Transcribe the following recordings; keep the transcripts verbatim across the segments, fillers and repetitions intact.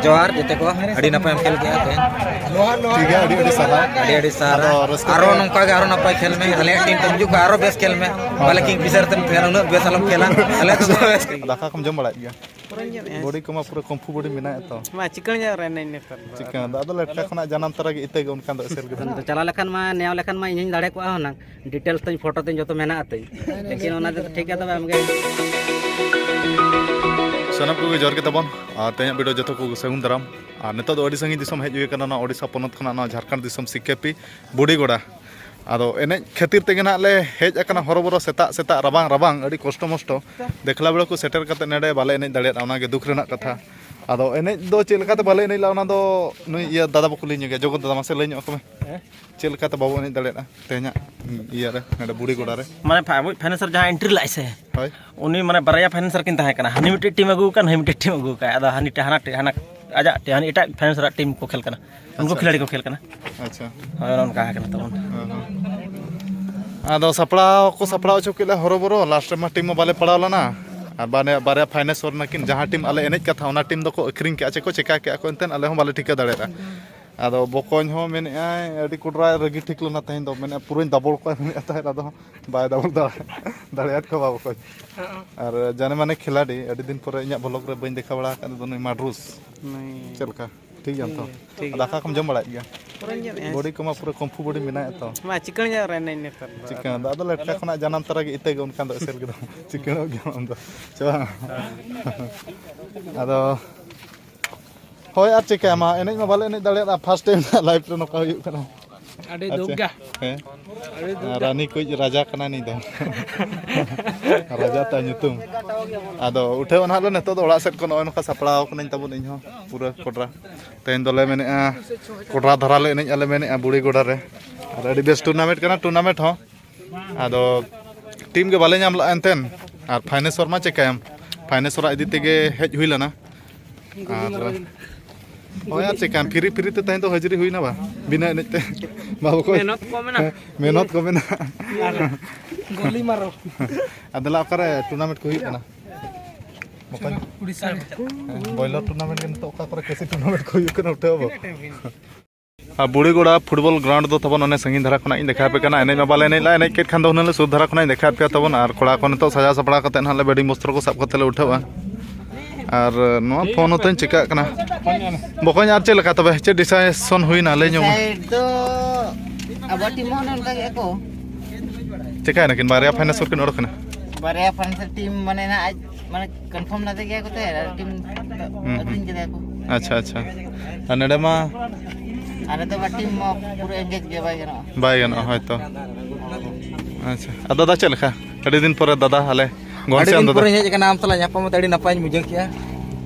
ᱡᱚᱦᱟᱨ ᱡᱮᱛᱮ ᱠᱚ, ᱟᱹᱰᱤ ᱱᱟᱯᱟᱭᱮᱢ ᱠᱷᱮᱞ ᱠᱮᱜᱼᱟ ᱛᱮᱦᱮᱧ᱾ ᱴᱷᱤᱠ ᱜᱮᱭᱟ, ᱟᱹᱰᱤ ᱟᱹᱰᱤ ᱥᱟᱨᱦᱟᱣ᱾ ᱟᱹᱰᱤ ᱟᱹᱰᱤ ᱥᱟᱨᱦᱟᱣ᱾ ᱟᱫᱚ ᱨᱟᱹᱥᱠᱟᱹ ᱟᱨᱚ ᱛᱮ ᱱᱚᱝᱠᱟ ᱜᱮ ᱟᱨᱚ ᱱᱟᱯᱟᱭ ᱠᱷᱮᱞ ᱢᱮ, ᱟᱞᱮᱭᱟᱜ ᱴᱤᱢ ᱛᱮᱢ ᱦᱤᱡᱩᱜ ᱠᱷᱟᱱ ᱟᱨᱚ ᱵᱮᱥ ᱠᱷᱮᱞ ᱢᱮ᱾ ᱦᱳᱭ, ᱵᱟᱞᱮ ᱦᱳᱭ᱾ ᱠᱤᱝ ᱯᱷᱤᱥᱟᱨ ᱛᱮᱢ ᱛᱟᱦᱮᱱᱟ, ᱩᱱᱟᱹᱜ ᱵᱮᱥ ᱟᱞᱚᱢ ᱠᱷᱮᱞᱟ᱾ ᱟᱞᱮ ᱛᱮᱫᱚ ᱵᱮᱥ ᱠᱷᱮᱞ᱾ ᱫᱟᱠᱟ ᱠᱚᱢ ᱡᱚᱢ ᱵᱟᱲᱟᱭᱮᱫ ᱜᱮᱭᱟ? ᱯᱩᱨᱟᱹᱧ ᱡᱚᱢᱮᱜᱼᱟ᱾ ᱵᱚᱰᱤ ᱠᱚᱢᱟ ᱯᱩᱨᱟᱹ ᱠᱚᱢᱯᱷᱩ ᱵᱚᱰᱤ ᱢᱮᱱᱟᱜᱼᱟ ᱛᱚ᱾ ᱢᱟ ᱪᱤᱠᱟᱹᱲ ᱧᱚᱜ ᱨᱮ ᱱᱮᱛᱟᱨ ᱫᱚ᱾ ᱪᱤᱠᱟᱹ ᱫᱚ ᱟᱫᱚ ᱞᱮᱴᱠᱟ ᱠᱷᱚᱱᱟᱜ ᱡᱟᱱᱟᱢ ᱛᱚᱨᱟ ᱜᱮ ᱤᱛᱟᱹ ᱜᱮ ᱚᱱᱠᱟ ᱫᱚ ᱮᱥᱮᱨ ᱜᱮ ᱛᱟᱦᱮᱱᱟ᱾ ᱟᱫᱚ ᱪᱟᱞᱟᱣ ᱞᱮᱠᱷᱟᱱ ᱢᱟ, ᱱᱮᱣ ᱞᱮᱠᱷᱟᱱ ᱢᱟ ᱤᱧ ᱦᱚᱧ ᱫᱟᱲᱮ ᱠᱚᱜᱼᱟ ᱦᱩᱱᱟᱹᱝ᱾ ᱰᱤᱴᱮᱞᱥ ᱛᱤᱧ, ᱯᱷᱳᱴᱳ ᱛᱤᱧ ᱡᱚᱛᱚ ᱢᱮᱱᱟᱜᱼᱟ ᱛᱤᱧ᱾ ᱞᱮᱠᱤᱱ ᱚᱱᱟ ᱫᱚ ᱴᱷᱤᱠ ᱜᱮᱭᱟ, ᱛᱚᱵᱮ ᱟᱢᱜᱮ᱾ ᱥᱟᱱᱟᱢ ᱠᱚᱜᱮ ᱡᱚᱦᱟᱨ ᱜᱮ ᱛᱟᱵᱚᱱ᱾ ᱟᱨ ᱛᱮᱦᱮᱧᱟᱜ ᱵᱷᱤᱰᱤᱭᱳ ᱡᱚᱛᱚ ᱠᱚᱜᱮ ᱥᱟᱹᱜᱩᱱ ᱫᱟᱨᱟᱢ᱾ ᱟᱨ ᱱᱤᱛᱚᱜ ᱫᱚ ᱟᱹᱰᱤ ᱥᱟᱺᱜᱤᱧ ᱫᱤᱥᱚᱢ ᱦᱮᱡ ᱦᱩᱭ ᱟᱠᱟᱱᱟ, ᱱᱚᱣᱟ ᱳᱰᱤᱥᱟ ᱯᱚᱱᱚᱛ ᱠᱷᱚᱱᱟᱜ ᱱᱚᱣᱟ ᱡᱷᱟᱲᱠᱷᱚᱸᱰ ᱫᱤᱥᱚᱢ ᱥᱤᱠᱮᱯᱤ ᱵᱩᱰᱤᱜᱚᱲᱟ᱾ ᱟᱫᱚ ᱮᱱᱮᱡ ᱠᱷᱟᱹᱛᱤᱨ ᱛᱮᱜᱮ ᱱᱟᱦᱟᱜ ᱞᱮ ᱦᱮᱡ ᱟᱠᱟᱱᱟ ᱦᱚᱨᱚᱵᱚᱨᱚ, ᱥᱮᱛᱟᱜ ᱥᱮᱛᱟᱜ ᱨᱟᱵᱟᱝ ᱨᱟᱵᱟᱝ, ᱟᱹᱰᱤ ᱠᱚᱥᱴᱚ ᱢᱚᱥᱴᱚ᱾ ᱫᱮᱠᱷᱞᱟ ᱵᱮᱲᱟ ᱠᱚ ᱥᱮᱴᱮᱨ ᱠᱟᱛᱮ ᱱᱚᱰᱮ ᱵᱟᱞᱮ ᱮᱱᱮᱡ ᱫᱟᱲᱮᱭᱟᱫᱟ, ᱚᱱᱟᱜᱮ ᱫᱩᱠ ᱨᱮᱱᱟᱜ ᱠᱟᱛᱷᱟ᱾ ᱟᱫᱚ ᱮᱱᱮᱡ ᱫᱚ ᱪᱮᱫ ᱞᱮᱠᱟᱛᱮ ᱵᱟᱞᱮ ᱮᱱᱮᱡ ᱞᱮᱫᱟ, ᱚᱱᱟ ᱫᱚ ᱱᱩᱭ ᱤᱭᱟᱹ ᱫᱟᱫᱟ ᱵᱚ ᱠᱩᱞᱤ ᱧᱚᱜᱮᱭᱟ, ᱡᱚᱜᱚᱛ ᱫᱟᱫᱟ, ᱢᱟᱥᱮ ᱞᱟᱹᱭ ᱧᱚᱜ ᱟᱠᱚ ᱢᱮ᱾ ᱦᱮᱸ? ᱪᱮᱫ ᱞᱮᱠᱟᱛᱮ ᱵᱟᱵᱚ ᱮᱱᱮᱡ ᱫᱟᱲᱮᱭᱟᱫᱟ ᱛᱮᱦᱮᱧᱟᱜ ᱤᱭᱟᱹ ᱨᱮ, ᱱᱚᱰᱮ ᱵᱩᱲᱤ ᱜᱚᱰᱟ ᱨᱮ? ᱢᱟᱱᱮ ᱯᱷᱟ-, ᱟᱵᱚᱭᱤᱡ ᱯᱷᱟᱭᱱᱮᱥᱟᱨ ᱡᱟᱦᱟᱸᱭ ᱮᱱᱴᱨᱤ ᱞᱟᱜᱼᱟᱭ ᱥᱮ, ᱦᱳᱭ᱾ ᱩᱱᱤ ᱢᱟᱱᱮ ᱵᱟᱨᱭᱟ ᱯᱷᱟᱭᱱᱮᱥᱟᱨ ᱠᱤᱱ ᱛᱟᱦᱮᱸ ᱠᱟᱱᱟ, ᱦᱟᱹᱱᱤ ᱢᱤᱫᱴᱮᱡ ᱴᱤᱢ ᱟᱹᱜᱩ ᱟᱠᱟᱫ, ᱱᱩᱭ ᱢᱤᱫᱴᱮᱡ ᱴᱤᱢ ᱟᱹᱜᱩ ᱟᱠᱟᱫ, ᱟᱫᱚ ᱦᱟᱹᱱᱤ ᱴᱷᱮᱱ ᱦᱟᱱᱟ ᱴᱷᱮᱱ ᱦᱟᱱᱟ ᱟᱡᱟᱜ ᱴᱤᱢ, ᱦᱟᱹᱱᱤ ᱮᱴᱟᱜ ᱯᱷᱟᱭᱱᱮᱥᱟᱨᱟᱜ ᱴᱤᱢ ᱠᱚ ᱠᱷᱮᱞ ᱠᱟᱱᱟ, ᱩᱱᱠᱩ ᱟᱪᱪᱷᱟ᱾ ᱠᱷᱤᱞᱟᱲᱤ ᱠᱚ ᱠᱷᱮᱞ ᱠᱟᱱᱟ᱾ ᱟᱪᱪᱷᱟ᱾ ᱦᱳᱭ, ᱚᱱᱮ ᱚᱱᱠᱟ ᱠᱟᱱᱟ ᱛᱟᱵᱚᱱ᱾ ᱦᱮᱸ, ᱦᱮᱸ᱾ ᱟᱫᱚ ᱥᱟᱯᱲᱟᱣ ᱠᱚ ᱥᱟᱯᱲᱟᱣ ᱦᱚᱪᱚ ᱠᱮᱫ ᱞᱮ ᱦᱚᱨᱚᱵᱚᱨᱚ, ᱞᱟᱥᱴ ᱨᱮᱢᱟ ᱴᱤᱢ ᱢᱟ ᱵᱟᱞᱮ ᱯᱟᱲᱟᱣ ᱞᱮᱱᱟ, ᱟᱨ ᱵᱟᱨᱭᱟ, ᱵᱟᱨᱭᱟ ᱯᱷᱟᱭᱱᱮᱥᱚᱨ ᱱᱟᱠᱤᱱ ᱡᱟᱦᱟᱸ ᱴᱤᱢ ᱟᱞᱮ ᱮᱱᱮᱡ ᱠᱟᱛᱷᱟ, ᱚᱱᱟ ᱴᱤᱢ ᱫᱚᱠᱚ ᱟᱹᱠᱷᱨᱤᱧ ᱠᱮᱜᱼᱟ, ᱪᱮᱫ ᱠᱚ ᱪᱮᱠᱟ ᱠᱮᱜᱼᱟ ᱠᱚ, ᱮᱱᱛᱮᱫ ᱟᱞᱮ ᱦᱚᱸ ᱵᱟᱞᱮ ᱴᱷᱤᱠᱟᱹ ᱫᱟᱲᱮᱭᱟᱫᱟ᱾ ᱟᱫᱚ ᱵᱚᱠᱚᱧ ᱦᱚᱸ ᱢᱮᱱᱮᱫᱼᱟᱭ ᱟᱹᱰᱤ ᱠᱚᱰᱨᱟ ᱨᱟᱹᱜᱤ ᱴᱷᱤᱠ ᱞᱮᱱᱟ ᱛᱮᱦᱮᱧ ᱫᱚ, ᱢᱮᱱᱮᱫᱼᱟ ᱯᱩᱨᱟᱹᱧ ᱫᱟᱵᱚᱲ ᱠᱚᱣᱟ ᱢᱮᱱᱮᱫ ᱛᱟᱦᱮᱸᱫ, ᱟᱫᱚ ᱵᱟᱭ ᱫᱟᱵᱚᱲ ᱫᱟᱲᱮ-, ᱫᱟᱲᱮᱭᱟᱫ ᱠᱚᱣᱟ ᱵᱟᱵᱚ ᱠᱚ᱾ ᱦᱚᱸ᱾ ᱟᱨ ᱡᱟᱱᱮ ᱢᱟᱱᱮ ᱠᱷᱤᱞᱟᱲᱤ, ᱟᱹᱰᱤ ᱫᱤᱱ ᱯᱚᱨᱮ ᱤᱧᱟᱹᱜ ᱵᱷᱞᱚᱜ ᱨᱮ ᱵᱟᱹᱧ ᱫᱮᱠᱷᱟᱣ ᱵᱟᱲᱟ ᱟᱠᱟᱫ ᱫᱚ, ᱱᱩᱭ ᱢᱟᱰᱨᱩᱥ᱾ ᱦᱩᱸ᱾ ᱪᱮᱫ ᱞᱮᱠᱟ? ᱴᱷᱤᱠ ᱜᱮᱭᱟᱢ ᱛᱚ? ᱴᱷᱤᱠ ᱜᱮᱭᱟ᱾ ᱫᱟᱠᱟ ᱠᱚᱢ ᱡᱚᱢ ᱵᱟᱲᱟᱭᱮᱫ ᱜᱮᱭᱟ? ᱯᱩᱨᱟᱹᱧ ᱡᱚᱢᱮᱜᱼᱟ᱾ ᱵᱚᱰᱤ ᱠᱚᱢᱟ ᱯᱩᱨᱟᱹ ᱠᱚᱢᱯᱷᱩ ᱵᱚᱰᱤ ᱢᱮᱱᱟᱜᱼᱟ ᱛᱚ? ᱢᱟ ᱪᱤᱠᱟᱹᱲ ᱧᱚᱜ ᱨᱮ ᱱᱮᱛᱟᱨ ᱫᱚ᱾ ᱪᱤᱠᱟᱹᱲ ᱫᱚ᱾ ᱟᱫᱚ ᱞᱮᱴᱠᱟ ᱠᱷᱚᱱᱟᱜ ᱡᱟᱱᱟᱢ ᱛᱚᱨᱟ ᱜᱮ ᱤᱛᱟᱹ ᱜᱮ ᱚᱱᱠᱟ ᱫᱚ ᱮᱥᱮᱨ ᱜᱮ ᱫᱚ᱾ ᱪᱤᱠᱟᱹᱲᱚᱜ ᱜᱮᱭᱟᱢ ᱟᱢ ᱫᱚ᱾ ᱥᱮ ᱵᱟᱝ? ᱦᱮᱸ᱾ ᱟᱫᱚ ᱦᱳᱭ, ᱟᱨ ᱪᱤᱠᱟᱹᱭᱟᱢᱟ, ᱮᱱᱮᱡ ᱢᱟ ᱵᱟᱞᱮ ᱮᱱᱮᱡ ᱫᱟᱲᱮᱭᱟᱫᱼᱟ, ᱯᱷᱟᱥᱴ ᱴᱟᱭᱤᱢ ᱞᱟᱭᱤᱯᱷ ᱨᱮ ᱱᱚᱝᱠᱟ ᱦᱩᱭᱩᱜ ᱠᱟᱱᱟ᱾ ᱟᱹᱰᱤ ᱟᱪᱪᱷᱟ᱾ ᱫᱩᱠ ᱜᱮ᱾ ᱦᱮᱸ᱾ ᱟᱹᱰᱤ ᱫᱩᱠ ᱜᱮ᱾ ᱨᱟᱱᱤ ᱠᱩᱡ ᱨᱟᱡᱟ ᱠᱟᱱᱟᱭ ᱱᱩᱭ ᱫᱚ᱾ ᱨᱟᱡᱟ ᱛᱟᱭ ᱧᱩᱛᱩᱢ᱾ ᱟᱫᱚ ᱩᱴᱷᱟᱹᱣ ᱱᱟᱦᱟᱜ ᱞᱮ ᱱᱤᱛᱚᱜ ᱫᱚ ᱚᱲᱟᱜ ᱥᱮᱫ ᱠᱷᱚᱱ ᱱᱚᱜᱼᱚᱭ ᱱᱚᱝᱠᱟ ᱥᱟᱯᱲᱟᱣ ᱠᱟᱹᱱᱟᱹᱧ ᱛᱟᱵᱚᱱ ᱤᱧᱦᱚᱸ ᱯᱩᱨᱟᱹ ᱠᱚᱰᱨᱟ᱾ ᱛᱮᱦᱮᱧ ᱫᱚᱞᱮ ᱢᱮᱱᱮᱫᱼᱟ ᱠᱚᱰᱨᱟ ᱫᱷᱟᱨᱟ ᱞᱮ ᱮᱱᱮᱡ ᱟᱞᱮ ᱢᱮᱱᱮᱫᱼᱟ ᱵᱩᱲᱤ ᱜᱚᱰᱟ ᱨᱮ᱾ ᱟᱨ ᱟᱹᱰᱤ ᱵᱮᱥ ᱴᱩᱨᱱᱟᱢᱮᱱᱴ ᱠᱟᱱᱟ, ᱴᱩᱨᱱᱟᱢᱮᱱᱴ ᱦᱚᱸ᱾ ᱟᱫᱚ ᱴᱤᱢ ᱜᱮ ᱵᱟᱞᱮ ᱧᱟᱢ ᱞᱮᱫᱼᱟ ᱮᱱᱛᱮᱱ, ᱟᱨ ᱯᱷᱟᱭᱱᱮᱥᱚᱨ ᱢᱟ ᱪᱮᱠᱟᱭᱟᱢ, ᱯᱷᱟᱭᱱᱮᱥᱚᱨᱟᱜ ᱤᱫᱤ ᱛᱮᱜᱮ ᱦᱮᱡ ᱦᱩᱭ ᱞᱮᱱᱟ᱾ ᱟᱨ ᱦᱳᱭ, ᱟᱨ ᱪᱮᱠᱟᱭᱟᱢ, ᱯᱷᱤᱨᱤ ᱯᱷᱤᱨᱤ ᱛᱮ ᱛᱟᱦᱮᱸ ᱫᱚ ᱦᱟᱹᱡᱨᱤ ᱦᱩᱭᱱᱟ ᱵᱟ, ᱵᱤᱱᱟᱹ ᱮᱱᱮᱡ ᱛᱮ᱾ ᱵᱟᱵᱟ ᱠᱚ ᱢᱮᱦᱱᱚᱛ ᱠᱚ ᱢᱮᱱᱟᱜᱼᱟ᱾ ᱦᱮᱸ, ᱢᱮᱦᱱᱚᱛ ᱠᱚ ᱢᱮᱱᱟᱜᱼᱟ᱾ ᱜᱳᱞᱤ ᱢᱟᱨᱚ᱾ ᱟᱨ ᱫᱮᱞᱟ, ᱚᱠᱟᱨᱮ ᱴᱩᱨᱱᱟᱢᱮᱱᱴ ᱠᱚ ᱦᱩᱭᱩᱜ ᱠᱟᱱᱟ? ᱵᱚᱠᱚᱧ, ᱩᱲᱤᱥᱥᱟ ᱨᱮ᱾ ᱵᱚᱭᱞᱟᱨ ᱴᱩᱨᱱᱟᱢᱮᱱᱴ ᱜᱮ ᱱᱤᱛᱚᱜ ᱚᱠᱟ ᱠᱚᱨᱮ ᱠᱮᱥᱤ ᱴᱩᱨᱱᱟᱢᱮᱱᱴ ᱠᱚ ᱦᱩᱭᱩᱜ ᱠᱟᱱᱟ, ᱩᱴᱷᱟᱹᱣ ᱟᱵᱚ᱾ ᱟᱨ ᱵᱩᱲᱤᱜᱚᱲᱟ ᱯᱷᱩᱴᱵᱚᱞ ᱜᱨᱟᱣᱩᱱᱰ ᱫᱚ ᱛᱟᱵᱚᱱ ᱚᱱᱮ ᱥᱟᱺᱜᱤᱧ ᱫᱷᱟᱨᱟ ᱠᱷᱚᱱᱟᱜ ᱤᱧ ᱫᱮᱠᱷᱟᱣ ᱟᱯᱮ ᱠᱟᱱᱟ᱾ ᱮᱱᱮᱡ ᱢᱟ ᱵᱟᱞᱮ ᱮᱱᱮᱡ ᱞᱮᱫᱼᱟ, ᱮᱱᱮᱡ ᱠᱮᱫ ᱠᱷᱟᱱ ᱫᱚ ᱦᱩᱱᱟᱹᱝ ᱞᱮ ᱥᱩᱨ ᱫᱷᱟᱨᱟ ᱠᱷᱚᱱᱟᱜ ᱤᱧ ᱫᱮᱠᱷᱟᱣ ᱟᱯᱮᱭᱟ ᱛᱟᱵᱚᱱ᱾ ᱟᱨ ᱠᱚᱲᱟ ᱠᱚ ᱱᱤᱛᱚᱜ ᱥᱟᱡᱟᱣ ᱥᱟᱯᱲᱟᱣ ᱠᱟᱛᱮᱫ ᱱᱟᱦᱟᱜ ᱞᱮ ᱵᱮᱰᱤᱝ ᱵᱚᱥᱛᱨᱚ ᱠᱚ ᱥᱟᱵ ᱠᱟᱛᱮᱫ ᱞᱮ ᱩᱴᱷᱟᱹᱣᱟ᱾ ᱟᱨ ᱱᱚᱣᱟ ᱯᱷᱳᱱ ᱦᱚᱸᱛᱟᱹᱧ ᱪᱤᱠᱟᱹᱜ ᱠᱟᱱᱟ? ᱵᱚᱠᱚᱧ, ᱟᱨ ᱪᱮᱫ ᱞᱮᱠᱟ ᱛᱚᱵᱮ? ᱪᱮᱫ ᱰᱤᱥᱟᱭᱮᱥᱚᱱ ᱦᱩᱭᱱᱟ? ᱞᱟᱹᱭ ᱧᱚᱜ ᱢᱮ᱾ ᱰᱤᱥᱟᱭᱤᱰ ᱫᱚ ᱟᱵᱚ ᱴᱤᱢ ᱦᱚᱸ ᱚᱱᱮ ᱚᱱᱠᱟ ᱜᱮ ᱠᱚ᱾ ᱪᱤᱠᱟᱹᱭᱮᱱᱟ ᱠᱤᱱ? ᱵᱟᱨᱭᱟ ᱯᱷᱟᱭᱱᱮᱥᱚᱨ ᱠᱤᱱ ᱚᱰᱚᱠ ᱮᱱᱟ᱾ ᱵᱟᱨᱭᱟ ᱯᱷᱟᱭᱱᱮᱥᱚᱨ ᱴᱤᱢ ᱢᱟᱱᱮ ᱱᱟᱦᱟᱜ ᱟᱡ ᱢᱟᱱᱮ ᱠᱚᱱᱯᱷᱟᱨᱢ ᱞᱮᱫᱮ ᱜᱮᱭᱟ ᱠᱚ ᱛᱮ, ᱟᱨ ᱴᱤᱢ ᱦᱩᱸ, ᱦᱩᱸ᱾ ᱟᱹᱠᱷᱨᱤᱧ ᱠᱮᱫᱮᱭᱟ ᱠᱚ᱾ ᱟᱪᱪᱷᱟ, ᱟᱪᱪᱷᱟ᱾ ᱟᱨ ᱱᱚᱰᱮ ᱢᱟ ᱟᱨ ᱱᱤᱛᱚᱜ ᱢᱟ ᱴᱤᱢ ᱢᱟ ᱯᱩᱨᱟᱹ ᱮᱱᱜᱮᱡ ᱜᱮ, ᱵᱟᱭ ᱜᱟᱱᱚᱜᱼᱟ᱾ ᱵᱟᱭ ᱜᱟᱱᱚᱜᱼᱟ, ᱦᱳᱭ ᱛᱚ᱾ ᱟᱪᱪᱷᱟ᱾ ᱟᱨ ᱫᱟᱫᱟ, ᱪᱮᱫ ᱞᱮᱠᱟ? ᱟᱹᱰᱤ ᱫᱤᱱ ᱯᱚᱨᱮ ᱫᱟᱫᱟ, ᱟᱞᱮ ᱟᱹᱰᱤ ᱜᱚᱱᱥᱤᱭᱟᱢ ᱫᱤᱱ ᱫᱟᱫᱟ᱾ ᱯᱚᱨᱮᱧ ᱦᱮᱡ ᱟᱠᱟᱱᱟ, ᱟᱢ ᱥᱟᱞᱟᱜ ᱧᱟᱯᱟᱢ ᱠᱟᱛᱮ ᱟᱹᱰᱤ ᱱᱟᱯᱟᱭᱤᱧ ᱵᱩᱡᱷᱟᱹᱣ ᱠᱮᱜᱼᱟ᱾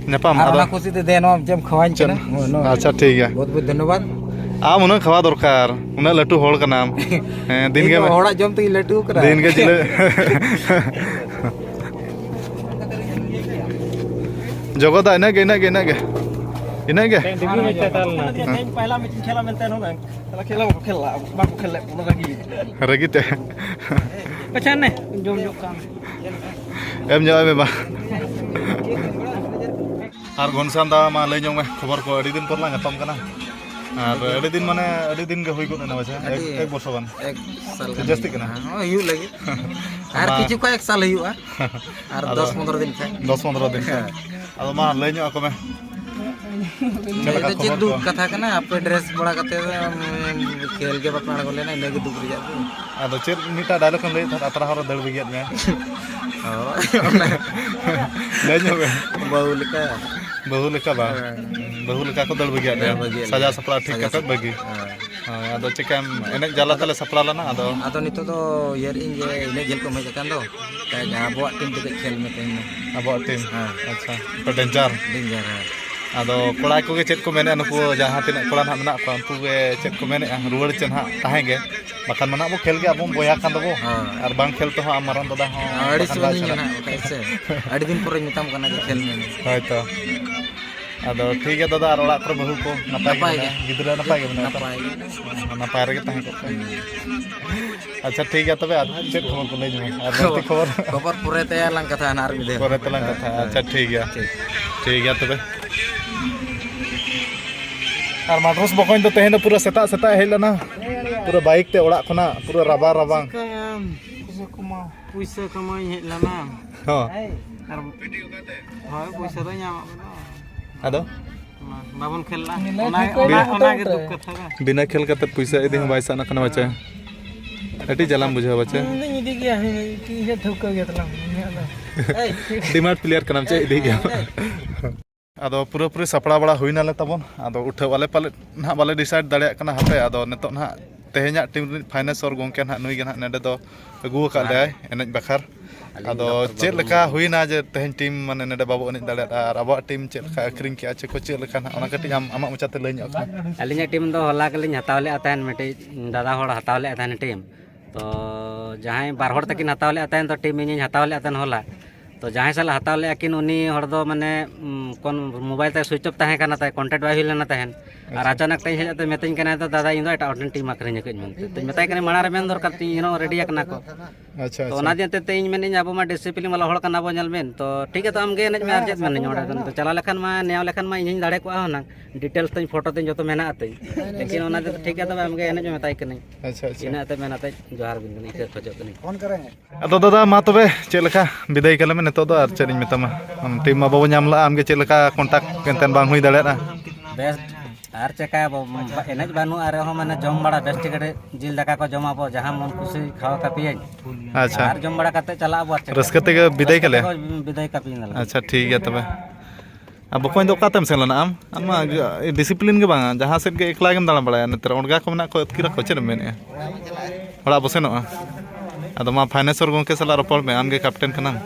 ᱧᱟᱯᱟᱢ, ᱟᱨ ᱟᱫᱚ ᱚᱱᱟ ᱠᱩᱥᱤ ᱛᱮ ᱫᱮ, ᱱᱚᱣᱟ ᱪᱮᱫ ᱮᱢ ᱠᱷᱟᱣᱟᱧ ᱪᱮᱫ? ᱠᱟᱱᱟ? ᱦᱳᱭ, ᱱᱚᱣᱟ᱾ ᱟᱪᱪᱷᱟ, ᱴᱷᱤᱠ ᱜᱮᱭᱟ᱾ ᱵᱚᱦᱩᱛ ᱵᱚᱦᱩᱛ ᱫᱷᱚᱱᱭᱚᱵᱟᱫ᱾ ᱟᱢ ᱩᱱᱟᱹᱜ ᱠᱷᱟᱣᱟ ᱫᱚᱨᱠᱟᱨ, ᱩᱱᱟᱹᱜ ᱞᱟᱹᱴᱩ ᱦᱚᱲ ᱠᱟᱱᱟᱢ᱾ ᱦᱮᱸ, ᱫᱤᱱ ᱤᱧ ᱜᱮ ᱫᱚ ᱢᱮ-, ᱦᱚᱲᱟᱜ ᱡᱚᱢ ᱛᱮᱜᱮᱧ ᱞᱟᱹᱴᱩ ᱠᱟᱱᱟ᱾ ᱫᱤᱱ ᱜᱮ ᱡᱤᱞᱟᱹ-, ᱡᱚᱜᱚᱫᱟ, ᱤᱱᱟᱹᱜ ᱜᱮ, ᱤᱱᱟᱹᱜ ᱜᱮ, ᱤᱱᱟᱹᱜ ᱜᱮ᱾ ᱤᱱᱟᱹᱜ ᱜᱮ? ᱛᱮᱦᱮᱧ ᱯᱟᱦᱞᱟ ᱢᱮᱪ ᱤᱧ ᱠᱷᱮᱞᱟ ᱢᱮᱱᱛᱮ ᱱᱚᱰᱮ᱾ ᱛᱟᱦᱞᱮ ᱠᱷᱮᱞ ᱦᱚᱸ ᱵᱟᱠᱚ ᱠᱷᱮᱞ ᱞᱟᱜᱼᱟ, ᱵᱟᱠᱚ ᱠᱷᱮᱞ ᱞᱮᱫ ᱠᱚ, ᱚᱱᱟ ᱨᱟᱹᱜᱤ᱾ ᱨᱟᱹᱜᱤ ᱛᱮ᱾ ᱟᱪᱪᱷᱟ, ᱱᱮ, ᱡᱚᱢ ᱧᱚᱜ ᱠᱟᱜ ᱢᱮ᱾ ᱮᱢ ᱧᱚᱜ ᱟᱭ ᱢᱮ ᱢᱟ᱾ ᱟᱨ ᱜᱷᱚᱱᱥᱟᱢ ᱫᱟ ᱢᱟ ᱞᱟᱹᱭ ᱧᱚᱜ ᱢᱮ ᱠᱷᱚᱵᱚᱨ ᱠᱚ, ᱟᱹᱰᱤ ᱫᱤᱱ ᱯᱚᱨ ᱞᱟᱝ ᱧᱟᱯᱟᱢ ᱠᱟᱱᱟ᱾ ᱟᱨ ᱟᱹᱰᱤ ᱫᱤᱱ ᱢᱟᱱᱮ ᱟᱹᱰᱤ ᱫᱤᱱ ᱜᱮ ᱦᱩᱭ ᱜᱚᱫ ᱮᱱᱟ ᱯᱟᱪᱮ, ᱮᱠ, ᱟᱹᱰᱤ ᱮᱠ ᱵᱚᱨᱥᱚ ᱜᱟᱱ᱾ ᱮᱠ ᱥᱟᱞ ᱜᱟᱱ ᱡᱟᱹᱥᱛᱤᱜ ᱠᱟᱱᱟ᱾ ᱦᱩᱭᱩᱜᱼᱟ᱾ ᱦᱚᱸ, ᱦᱩᱭᱩᱜ ᱞᱟᱹᱜᱤᱫ᱾ ᱟᱨ ᱟᱫᱚ ᱠᱤᱪᱷᱩ ᱠᱷᱚᱱ ᱮᱠ ᱥᱟᱞ ᱦᱩᱭᱩᱜᱼᱟ᱾ ᱟᱨ ᱟᱫᱚ ᱫᱚᱥ ᱯᱚᱱᱨᱚ ᱫᱤᱱ ᱠᱷᱟᱱ᱾ ᱫᱚᱥ ᱯᱚᱱᱨᱚ ᱫᱤᱱ ᱠᱷᱟᱱ᱾ ᱦᱮᱸ᱾ ᱟᱫᱚ ᱢᱟ ᱞᱟᱹᱭ ᱧᱚᱜ ᱟᱠᱚ ᱢᱮ᱾ ᱪᱮᱫ ᱞᱮᱠᱟ ᱱᱤᱭᱟᱹ ᱫᱚ ᱪᱮᱫ ᱠᱷᱚᱵᱚᱨ ᱫᱩᱠ ᱠᱚ? ᱠᱟᱛᱷᱟ ᱠᱟᱱᱟ, ᱟᱯᱮ ᱰᱨᱮᱥ ᱵᱟᱲᱟ ᱠᱟᱛᱮ ᱫᱚ, ᱩᱢ, ᱠᱷᱮᱞ ᱜᱮ ᱵᱟᱯᱮ ᱟᱬᱜᱚ ᱞᱮᱱᱟ, ᱤᱱᱟᱹ ᱜᱮ ᱫᱩᱠ ᱨᱮᱭᱟᱜ ᱫᱚ᱾ ᱟᱫᱚ ᱪᱮᱫ ᱢᱤᱫᱴᱟᱝ ᱰᱟᱭᱞᱚᱜ ᱮᱢ ᱞᱟᱹᱭᱮᱫ ᱛᱟᱦᱮᱸᱫ, ᱟᱛᱨᱟ ᱦᱚᱨ ᱨᱮ ᱫᱟᱹᱲ ᱵᱟᱹᱜᱤᱭᱟᱫ ᱢᱮᱭᱟ? ᱦᱳᱭ, ᱚᱱᱟ ᱞᱟᱹᱭ ᱧᱚᱜ ᱢᱮ᱾ ᱵᱟᱹᱦᱩ ᱞᱮᱠᱟ᱾ ᱵᱟᱹᱦᱩ ᱞᱮᱠᱟ ᱵᱟᱝ? ᱦᱮᱸ᱾ ᱵᱟᱹᱦᱩ ᱞᱮᱠᱟ ᱠᱚ ᱫᱟᱹᱲ ᱵᱟᱹᱜᱤᱭᱟᱫ ᱢᱮᱭᱟ᱾ ᱫᱟᱹᱲ ᱵᱟᱹᱜᱤᱭᱟᱫ ᱥᱟᱡᱟᱣ ᱞᱮᱭᱟ᱾ ᱥᱟᱯᱲᱟᱣ ᱴᱷᱤᱠ ᱥᱟᱡᱟᱣ ᱠᱟᱛᱮ ᱥᱟᱯᱲᱟᱣ᱾ ᱵᱟᱹᱜᱤ᱾ ᱦᱮᱸ᱾ ᱦᱳᱭ, ᱟᱫᱚ ᱪᱮᱠᱟᱢ ᱮᱱᱮᱡ ᱡᱟᱞᱟ ᱛᱮᱞᱮ ᱥᱟᱯᱲᱟᱣ ᱞᱮᱱᱟ, ᱟᱫᱚ ᱟᱫᱚ ᱱᱤᱛᱚᱜ ᱫᱚ ᱩᱭᱦᱟᱹᱨᱮᱫ ᱟᱹᱧ ᱡᱮ ᱤᱱᱟᱹᱜ ᱡᱷᱟᱹᱞ ᱠᱷᱚᱱ ᱮᱢ ᱦᱮᱡ ᱟᱠᱟᱱ ᱫᱚ, ᱟᱵᱚᱣᱟᱜ ᱴᱤᱢ ᱛᱮᱜᱮ ᱠᱷᱮᱞ ᱢᱮ ᱛᱮᱦᱮᱧ ᱫᱚ᱾ ᱟᱵᱚᱣᱟᱜ ᱴᱤᱢ? ᱦᱮᱸ᱾ ᱟᱪᱪᱷᱟ, ᱟᱯᱮ ᱰᱮᱧᱡᱟᱨ᱾ ᱰᱮᱧᱡᱟᱨ, ᱦᱮᱸ᱾ ᱟᱫᱚ ᱠᱚᱲᱟ ᱠᱚᱜᱮ ᱪᱮᱫ ᱠᱚ ᱢᱮᱱᱮᱫᱼᱟ, ᱱᱩᱠᱩ ᱡᱟᱦᱟᱸ ᱛᱤᱱᱟᱹᱜ ᱠᱚᱲᱟ ᱱᱟᱦᱟᱜ ᱢᱮᱱᱟᱜ ᱠᱚᱣᱟ, ᱩᱱᱠᱩ ᱜᱮ ᱪᱮᱫ ᱠᱚ ᱢᱮᱱᱮᱫᱼᱟ? ᱨᱩᱣᱟᱹᱲ ᱪᱮ ᱱᱟᱦᱟᱜ ᱛᱟᱦᱮᱸ ᱜᱮ? ᱵᱟᱠᱷᱟᱱ ᱢᱟ ᱱᱟᱦᱟᱜ ᱵᱚ ᱠᱷᱮᱞ ᱜᱮ, ᱟᱵᱚ ᱵᱚᱭᱦᱟ ᱠᱟᱱ ᱫᱚᱵᱚ᱾ ᱦᱳᱭ᱾ ᱟᱨ ᱵᱟᱝ ᱠᱷᱮᱞ ᱛᱮᱦᱚᱸ ᱟᱢ ᱢᱟᱨᱟᱝ ᱫᱟᱫᱟ ᱦᱚᱸ ᱟᱹᱲᱤᱥ ᱵᱟᱠᱷᱟᱱ ᱵᱟᱭ ᱵᱟᱹᱧ ᱥᱮᱱᱚᱜ᱾ ᱢᱮᱱᱟ ᱵᱟᱠᱷᱟᱡ ᱥᱮ᱾ ᱟᱹᱰᱤ ᱫᱤᱱ ᱯᱚᱨᱮᱧ ᱢᱮᱛᱟᱢ ᱠᱟᱱᱟ ᱡᱮ ᱠᱷᱮᱞ ᱢᱮ᱾ ᱦᱳᱭ ᱛᱚ᱾ ᱟᱫᱚ ᱴᱷᱤᱠ ᱜᱮᱭᱟ ᱫᱟᱫᱟ, ᱟᱨ ᱚᱲᱟᱜ ᱠᱚᱨᱮ ᱵᱟᱹᱦᱩ ᱠᱚ ᱱᱟᱯᱟᱭ ᱜᱮ ᱱᱟᱯᱟᱭ ᱢᱮᱱᱟᱜᱼᱟ? ᱜᱮ᱾ ᱜᱤᱫᱽᱨᱟᱹ ᱱᱟᱯᱟᱭ ᱜᱮ ᱢᱮᱱᱟᱜᱼᱟ ᱛᱚ? ᱱᱟᱯᱟᱭ ᱜᱮ᱾ ᱱᱟᱯᱟᱭ ᱨᱮᱜᱮ ᱛᱟᱦᱮᱸ ᱠᱚᱜ ᱯᱮ᱾ ᱟᱪᱪᱷᱟ, ᱴᱷᱤᱠ ᱜᱮᱭᱟ ᱛᱚᱵᱮ, ᱟᱨ ᱪᱮᱫ ᱠᱷᱚᱵᱚᱨ ᱠᱚ ᱞᱟᱹᱭ ᱧᱚᱜ ᱢᱮ? ᱟᱨ ᱵᱟᱹᱲᱛᱤ ᱠᱷᱚᱵᱚᱨ? ᱠᱷᱚᱵᱚᱨ ᱯᱚᱨᱮ ᱛᱮ ᱞᱟᱝ ᱠᱟᱛᱷᱟᱜᱼᱟ ᱱᱟᱦᱟᱜ ᱟᱨ ᱢᱤᱫ ᱫᱷᱟᱣ᱾ ᱯᱚᱨᱮ ᱛᱮᱞᱟᱝ ᱠᱟᱛᱷᱟᱜᱼᱟ᱾ ᱦᱮᱸ᱾ ᱟᱪᱪᱷᱟ, ᱴᱷᱤᱠ ᱜᱮᱭᱟ᱾ ᱴᱷᱤᱠ᱾ ᱴᱷᱤᱠ ᱜᱮᱭᱟ ᱛᱚᱵᱮ᱾ ᱟᱨ ᱢᱟᱰᱨᱚᱥ ᱵᱚᱠᱚᱧ ᱫᱚ ᱛᱮᱦᱮᱧ ᱫᱚ ᱯᱩᱨᱟᱹ ᱥᱮᱛᱟᱜ ᱥᱮᱛᱟᱜ ᱦᱮᱡ ᱞᱮᱱᱟ, ᱯᱩᱨᱟᱹ ᱵᱟᱭᱤᱠ ᱛᱮ ᱚᱲᱟᱜ ᱠᱷᱚᱱᱟᱜ, ᱯᱩᱨᱟᱹ ᱨᱟᱵᱟᱝ ᱨᱟᱵᱟᱝ᱾ ᱪᱤᱠᱟᱹᱭᱟᱢ? ᱯᱩᱭᱥᱟᱹ ᱠᱟᱢᱟᱣ᱾ ᱯᱩᱭᱥᱟᱹ ᱠᱟᱢᱟᱣᱤᱧ ᱦᱮᱡ ᱞᱮᱱᱟ᱾ ᱦᱚᱸ᱾ ᱟᱨ ᱦᱳᱭ, ᱯᱩᱭᱥᱟᱹ ᱫᱚ ᱧᱟᱢᱚᱜ ᱠᱟᱱᱟ᱾ ᱟᱫᱚ? ᱵᱟᱵᱚᱱ ᱠᱷᱮᱞ ᱞᱮᱫᱼᱟ᱾ ᱚᱱᱟ, ᱚᱱᱟ, ᱚᱱᱟ ᱜᱮ ᱫᱩᱠ ᱠᱟᱛᱷᱟ ᱫᱚ᱾ ᱵᱤᱱᱟᱹ ᱠᱷᱮᱞ ᱠᱟᱛᱮ ᱯᱩᱭᱥᱟᱹ ᱤᱫᱤ ᱦᱚᱸ ᱵᱟᱭ ᱥᱟᱱᱟ ᱠᱟᱱᱟ ᱵᱟᱪᱟ᱾ ᱟᱹᱰᱤ ᱡᱟᱞᱟᱢ ᱵᱩᱡᱷᱟᱹᱣᱟ ᱵᱟᱪᱟ᱾ ᱤᱧ ᱫᱚᱧ ᱤᱫᱤ ᱜᱮᱭᱟ, ᱤᱧ ᱫᱚ ᱴᱷᱟᱹᱣᱠᱟᱹ ᱜᱮᱭᱟ ᱛᱟᱞᱟᱝ ᱤᱧᱟᱹᱜ ᱫᱚ᱾ ᱰᱤᱢᱟᱨᱴ ᱯᱞᱮᱭᱟᱨ ᱠᱟᱱᱟᱢ ᱪᱮᱫ ᱤᱫᱤ ᱜᱮᱭᱟ? ᱟᱫᱚ ᱯᱩᱨᱟᱹᱯᱩᱨᱤ ᱥᱟᱯᱲᱟᱣ ᱵᱟᱲᱟ ᱦᱩᱭᱱᱟᱞᱮ ᱛᱟᱵᱚᱱ᱾ ᱟᱫᱚ ᱩᱴᱷᱟᱹᱣ ᱟᱞᱮ ᱯᱟᱞᱮᱫ ᱱᱟᱦᱟᱜ ᱵᱟᱞᱮ ᱰᱤᱥᱟᱭᱤᱰ ᱫᱟᱲᱮᱭᱟᱜ ᱠᱟᱱᱟ ᱦᱟᱯᱮ᱾ ᱟᱫᱚ ᱱᱤᱛᱚᱜ ᱱᱟᱦᱟᱜ ᱛᱮᱦᱮᱧᱟᱜ ᱴᱤᱢ ᱨᱤᱱᱤᱡ ᱯᱷᱟᱭᱱᱮᱥᱚᱨ ᱜᱚᱢᱠᱮ ᱱᱟᱦᱟᱜ ᱱᱩᱭ ᱜᱮ ᱱᱟᱦᱟᱜ ᱱᱚᱰᱮ ᱫᱚ ᱟᱹᱜᱩ ᱟᱠᱟᱫ ᱞᱮᱭᱟᱭ ᱮᱱᱮᱡ ᱵᱟᱠᱷᱨᱟ᱾ ᱟᱹᱞᱤᱧ ᱟᱫᱚ ᱰᱚᱠᱴᱚᱨ ᱪᱮᱫ ᱵᱟᱹᱵᱩ ᱞᱮᱠᱟ ᱢᱩᱨᱢᱩ᱾ ᱦᱩᱭᱱᱟ ᱡᱮ ᱛᱮᱦᱮᱧ ᱴᱤᱢ ᱢᱟᱱᱮ ᱱᱚᱰᱮ ᱵᱟᱵᱚ ᱮᱱᱮᱡ ᱫᱟᱲᱮᱭᱟᱫᱟ ᱟᱨ ᱟᱵᱚᱣᱟᱜ ᱴᱤᱢ ᱪᱮᱫ ᱞᱮᱠᱟ ᱟᱹᱠᱷᱨᱤᱧ ᱠᱮᱜᱼᱟ ᱪᱮ ᱠᱚ ᱪᱮᱫ ᱞᱮᱠᱟ ᱱᱟᱦᱟᱜ ᱚᱱᱟ ᱠᱟᱹᱴᱤᱡ ᱟᱢ ᱟᱢᱟᱜ ᱢᱚᱪᱟᱛᱮ ᱞᱟᱹᱭ ᱧᱚᱜ ᱠᱟᱜ ᱢᱮ᱾ ᱟᱹᱞᱤᱧᱟᱜ ᱴᱤᱢ ᱫᱚ ᱦᱚᱞᱟ ᱜᱮᱞᱤᱧ ᱦᱟᱛᱟᱣ ᱞᱮᱫᱼᱟ ᱛᱟᱦᱮᱱ, ᱢᱤᱫᱴᱤᱡ ᱫᱟᱫᱟ ᱦᱚᱲ ᱦᱟᱛᱟᱣ ᱞᱮᱫᱼᱟ ᱛᱟᱦᱮᱱ ᱴᱤᱢ᱾ ᱛᱚ ᱡᱟᱦᱟᱸᱭ ᱵᱟᱨ ᱦᱚᱲ ᱛᱟᱹᱠᱤᱱ ᱦᱟᱛᱟᱣ ᱞᱮᱫᱼᱟ ᱛᱟᱦᱮᱱ, ᱛᱚ ᱴᱤᱢ ᱤᱧᱤᱧ ᱦᱟᱛᱟᱣ ᱞᱮᱫᱼᱟ ᱛᱟᱦᱮᱱ ᱦᱚᱞᱟ᱾ ᱛᱚ ᱡᱟᱦᱟᱸᱭ ᱥᱟᱞᱟᱜ ᱦᱟᱛᱟᱣ ᱞᱮᱫᱼᱟ ᱠᱤᱱ ᱩᱱᱤ ᱦᱚᱲ ᱫᱚ ᱢᱟᱱᱮ ᱩᱢ, ᱠᱚᱱ ᱢᱳᱵᱟᱭᱤᱞ ᱛᱟᱭ ᱥᱩᱭᱤᱪ ᱚᱯᱷ ᱛᱟᱦᱮᱸ ᱠᱟᱱᱟ ᱛᱟᱭ, ᱠᱚᱱᱴᱮᱠᱴ ᱵᱟᱭ ᱦᱩᱭ ᱞᱮᱱᱟ ᱛᱟᱦᱮᱱ᱾ ᱟᱨ ᱟᱪᱪᱷᱟ᱾ ᱟᱪᱟᱱᱚᱠ ᱛᱮ ᱤᱧ ᱦᱮᱡ ᱠᱟᱛᱮ ᱢᱤᱛᱟᱹᱧ ᱠᱟᱱᱟᱭ, "ᱫᱚ ᱫᱟᱫᱟ, ᱤᱧ ᱫᱚ ᱮᱴᱟᱜ ᱦᱚᱲ ᱴᱷᱮᱱ ᱴᱤᱢ ᱟᱹᱠᱷᱨᱤᱧ ᱟᱠᱟᱫ ᱢᱮᱱᱛᱮ." ᱛᱚᱧ ᱢᱮᱛᱟᱭ ᱠᱟᱱᱟ, "ᱢᱟᱲᱟᱝ ᱨᱮ ᱢᱮᱱ ᱫᱚᱨᱠᱟᱨ ᱛᱤᱧ, ᱤᱧ ᱦᱚᱸ ᱨᱮᱰᱤ ᱟᱠᱟᱱᱟ ᱠᱚ᱾" ᱟᱪᱪᱷᱟ, ᱛᱚ ᱟᱪᱪᱷᱟ᱾ ᱚᱱᱟ ᱫᱤᱱ ᱛᱮ ᱤᱧ ᱢᱮᱱᱮᱫᱼᱟ, ᱟᱵᱚ ᱢᱟ ᱰᱤᱥᱤᱯᱞᱤᱱ ᱵᱟᱞᱟ ᱦᱚᱲ ᱠᱟᱱᱟ ᱵᱚ, ᱧᱮᱞ ᱵᱮᱱ᱾ ᱛᱚ ᱴᱷᱤᱠ ᱜᱮᱭᱟ, ᱛᱚ ᱟᱢᱜᱮ ᱮᱱᱮᱡ ᱢᱮ, ᱟᱨ ᱪᱮᱫ ᱢᱮᱱᱟᱹᱧ ᱚᱸᱰᱮ ᱫᱚ? ᱪᱟᱞᱟᱣ ᱞᱮᱠᱷᱟᱱ ᱢᱟ, ᱱᱮᱭᱟᱣ ᱞᱮᱠᱷᱟᱱ ᱢᱟ ᱤᱧ ᱦᱚᱸᱧ ᱫᱟᱲᱮ ᱠᱚᱜᱼᱟ ᱦᱩᱱᱟᱹᱝ᱾ ᱰᱤᱴᱮᱞᱥ ᱛᱟᱹᱧ, ᱯᱷᱳᱴᱳ ᱛᱟᱹᱧ ᱡᱚᱛᱚ ᱢᱮᱱᱟᱜ ᱛᱤᱧ᱾ ᱞᱮᱠᱤᱱ ᱚᱱᱟ ᱫᱤᱱ ᱴᱷᱤᱠ ᱜᱮᱭᱟ, ᱛᱚᱵᱮ ᱟᱢᱜᱮ ᱮᱱᱮᱡ ᱢᱮ ᱢᱮᱛᱟᱭ ᱠᱟᱹᱱᱟᱹᱧ᱾ ᱟᱪᱪᱷᱟ, ᱟᱪᱪᱷᱟ᱾ ᱤᱱᱟᱹ ᱟᱛᱮ ᱢᱮᱱ ᱟᱛᱮ ᱡᱚᱦᱟᱨ ᱵᱤᱱ ᱠᱟᱹᱱᱟᱹᱧ, ᱤᱠᱟᱹ ᱠᱷᱚᱡᱚᱜ ᱠᱟᱹᱱᱟᱹᱧ᱾ ᱟᱫᱚ ᱫᱟᱫᱟ, ᱢᱟ ᱛᱚᱵᱮ ᱪᱮᱫ ᱞᱮᱠᱟ ᱵᱤᱫᱟᱹᱭ ᱠᱟᱞᱮ ᱢᱮ ᱱᱤᱛᱚᱜ ᱫᱚ, ᱟᱨ ᱪᱮᱫ ᱤᱧ ᱢᱮᱛᱟᱢᱟ? ᱟᱢ ᱴᱤᱢ ᱢᱟ ᱵᱟᱵᱚ ᱧᱟᱢ ᱞᱮᱜᱼᱟ, ᱟᱢᱜᱮ ᱪᱮᱫ ᱞᱮᱠᱟ ᱠᱚᱱᱴᱟᱠᱴ ᱮᱱᱛᱮᱫ ᱵᱟᱝ ᱦᱩᱭ ᱫᱟᱲᱮᱭᱟᱜᱼᱟ? ᱵᱮᱥ, ᱟᱨ ᱪᱮᱠᱟᱭᱟᱵᱚ, ᱮᱱᱮᱡ ᱵᱟᱹᱱᱩᱜᱼᱟ ᱨᱮᱦᱚᱸ, ᱢᱟᱱᱮ, ᱡᱚᱢ ᱵᱟᱲᱟ ᱵᱮᱥ ᱴᱷᱤᱠ ᱠᱟᱹᱴᱤᱡ ᱡᱤᱞ ᱫᱟᱠᱟ ᱠᱚ ᱡᱚᱢᱟᱵᱚ, ᱡᱟᱦᱟᱸ ᱢᱚᱱ ᱠᱩᱥᱤ ᱠᱷᱟᱣᱟ ᱠᱟᱹᱯᱤᱭᱟᱹᱧ᱾ ᱟᱪᱪᱷᱟ᱾ ᱟᱨ ᱡᱚᱢ ᱵᱟᱲᱟ ᱠᱟᱛᱮ ᱪᱟᱞᱟᱜ ᱟᱵᱚ, ᱟᱨ ᱪᱮᱠᱟ? ᱨᱟᱹᱥᱠᱟᱹ ᱛᱮᱜᱮ ᱵᱤᱫᱟᱹᱭ ᱨᱟᱹᱥᱠᱟᱹ ᱠᱟᱞᱮ᱾ ᱛᱮᱜᱮ ᱵᱤᱫᱟᱹᱭ ᱠᱟᱹᱯᱤᱭᱟᱹᱧ ᱟᱞᱮ᱾ ᱟᱪᱪᱷᱟ, ᱴᱷᱤᱠ ᱜᱮᱭᱟ ᱛᱚᱵᱮ᱾ ᱟᱨ ᱵᱚᱠᱚᱧ ᱫᱚ ᱚᱠᱟ ᱛᱮᱢ ᱥᱮᱱ ᱞᱮᱱᱟ ᱟᱢ? ᱟᱢ ᱢᱟ ᱰᱤᱥᱤᱯᱞᱤᱱ ᱜᱮ ᱵᱟᱝᱟ, ᱡᱟᱦᱟᱸ ᱥᱮᱫ ᱜᱮ ᱮᱠᱞᱟ ᱜᱮᱢ ᱫᱟᱬᱟ ᱵᱟᱲᱟᱭᱟ᱾ ᱱᱮᱛᱟᱨ ᱚᱲᱜᱟ ᱠᱚ ᱢᱮᱱᱟᱜ ᱠᱚ, ᱟᱹᱛᱠᱤᱨ ᱟᱠᱚ, ᱪᱮᱫ ᱮᱢ ᱢᱮᱱᱮᱫᱼᱟ? ᱚᱲᱟᱜ ᱵᱚ ᱥᱮᱱᱚᱜᱼᱟ᱾ ᱟᱫᱚ ᱢᱟ ᱯᱷᱟᱭᱱᱮᱥᱚᱨ ᱜᱚᱢᱠᱮ ᱥᱟᱞᱟᱜ ᱨᱚᱯᱚᱲ ᱢᱮ, ᱟᱢ ᱜᱮ ᱠᱮᱯᱴᱮᱱ ᱠᱟᱱᱟᱢ᱾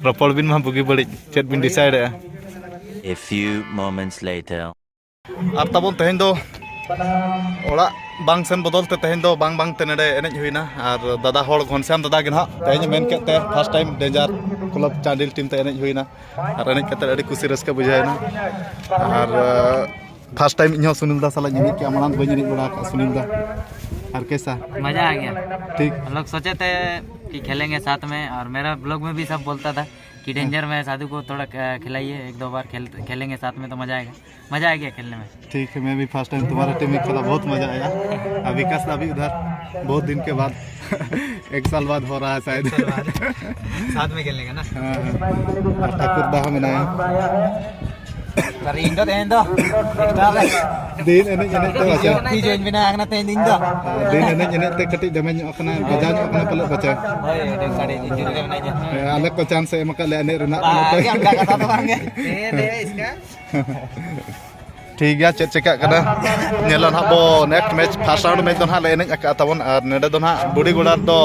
ᱨᱚᱯᱚᱲ ᱵᱤᱱ ᱢᱟ ᱵᱩᱜᱤ ᱵᱟᱹᱲᱤᱡ, ᱪᱮᱫ ᱵᱤᱱ ᱰᱤᱥᱟᱭᱤᱰᱮᱜᱼᱟ? A few moments later. ᱟᱨ ᱛᱟᱵᱚᱱ ᱛᱮᱦᱮᱧ ᱫᱚ ᱚᱲᱟᱜ ᱵᱟᱝ ᱥᱮᱱ ᱵᱚᱫᱚᱞ ᱛᱮ ᱛᱮᱦᱮᱧ ᱫᱚ ᱵᱟᱝ ᱵᱟᱝ ᱛᱮ ᱱᱚᱰᱮ ᱮᱱᱮᱡ ᱦᱩᱭᱱᱟ᱾ ᱟᱨ ᱫᱟᱫᱟ ᱦᱚᱲ ᱜᱷᱚᱱᱥᱭᱟᱢ ᱫᱟᱫᱟ ᱜᱮ ᱱᱟᱦᱟᱜ ᱛᱮᱦᱮᱧ ᱢᱮᱱ ᱠᱮᱫ ᱛᱮ first time Danger Club Chandil team ᱛᱮ ᱮᱱᱮᱡ ᱦᱩᱭᱱᱟ᱾ ᱟᱨ ᱮᱱᱮᱡ ᱠᱟᱛᱮ ᱟᱹᱰᱤ ᱠᱩᱥᱤ ᱨᱟᱹᱥᱠᱟᱹ ᱵᱩᱡᱷᱟᱹᱣ ᱮᱱᱟ᱾ ᱟᱨ first time ᱤᱧ ᱦᱚᱸ ᱥᱩᱱᱤᱞ ᱫᱟ ᱥᱟᱞᱟᱜ ᱤᱧ ᱮᱱᱮᱡ ᱠᱮᱜᱼᱟ, ᱢᱟᱲᱟᱝ ᱵᱟᱹᱧ ᱮᱱᱮᱡ ᱵᱟᱲᱟ ᱟᱠᱟᱫᱼᱟ ᱥᱩᱱᱤᱞ ᱫᱟ᱾ ᱟᱨ ᱠᱮᱥᱟ? मज़ा आ गया। ठीक। हम लोग सोचे थे कि खेलेंगे साथ में, और मेरा ब्लॉग में भी सब बोलता था कि डेंजर में साधु को थोड़ा, अ, खिलाइए, एक दो बार खेल खेलेंगे साथ में तो मज़ा आएगा। मज़ा आ गया खेलने में। ठीक है, मैं भी first time तुम्हारा टीम में खेला, बहुत मज़ा आया। और विकास दा भी उधर, बहुत दिन के बाद एक साल बाद हो रहा है शायद। एक साल बाद। साथ में खेलने का ना। हाँ, हाँ। और ठाकुर दा हम ना। ᱟᱨ ᱤᱧ ᱫᱚ ᱛᱮᱦᱮᱧ ᱫᱚ extra ᱨᱮ ᱫᱤᱱ ᱮᱱᱮᱡ ᱮᱱᱮᱡ ᱛᱮ ᱵᱟᱪᱟ᱾ ᱯᱷᱤ ᱡᱚᱭᱮᱱ ᱵᱮᱱᱟᱣ ᱟᱠᱟᱱᱟ ᱛᱮᱦᱮᱧ ᱫᱚ ᱤᱧ ᱫᱚ᱾ ᱫᱤᱱ ᱮᱱᱮᱡ ᱮᱱᱮᱡ ᱛᱮ ᱠᱟᱹᱴᱤᱡ damage ᱧᱚᱜ ᱟᱠᱟᱱᱟ, ᱵᱟᱡᱟᱣ ᱧᱚᱜ ᱟᱠᱟᱱᱟ ᱯᱟᱞᱮ ᱵᱟᱪᱟ᱾ ᱦᱳᱭ, ᱟᱹᱰᱤ ᱠᱟᱹᱴᱤᱡ injury ᱨᱮ ᱢᱮᱱᱟᱭᱟ᱾ ᱦᱮᱸ, ᱟᱞᱮ ᱠᱚ chance ᱮ ᱮᱢ ᱟᱠᱟᱫ ᱞᱮᱭᱟ ᱮᱱᱮᱡ ᱨᱮᱱᱟᱜ᱾ ᱵᱟᱝ ᱜᱮ, ᱚᱱᱠᱟ ᱠᱟᱛᱷᱟ ᱫᱚ ᱵᱟᱝ ᱜᱮ᱾ ᱴᱷᱤᱠ ᱜᱮᱭᱟ, ᱪᱮᱫ ᱪᱮᱠᱟᱜ ᱠᱟᱱᱟ ᱧᱮᱞᱟ ᱱᱟᱦᱟᱜ ᱵᱚ next match᱾ First round match ᱫᱚ ᱱᱟᱦᱟᱜ ᱞᱮ ᱮᱱᱮᱡ ᱟᱠᱟᱫᱼᱟ ᱛᱟᱵᱚᱱ, ᱟᱨ ᱱᱚᱰᱮ ᱫᱚ ᱱᱟᱦᱟᱜ ᱵᱩᱰᱤᱜᱚᱲᱟ ᱫᱚ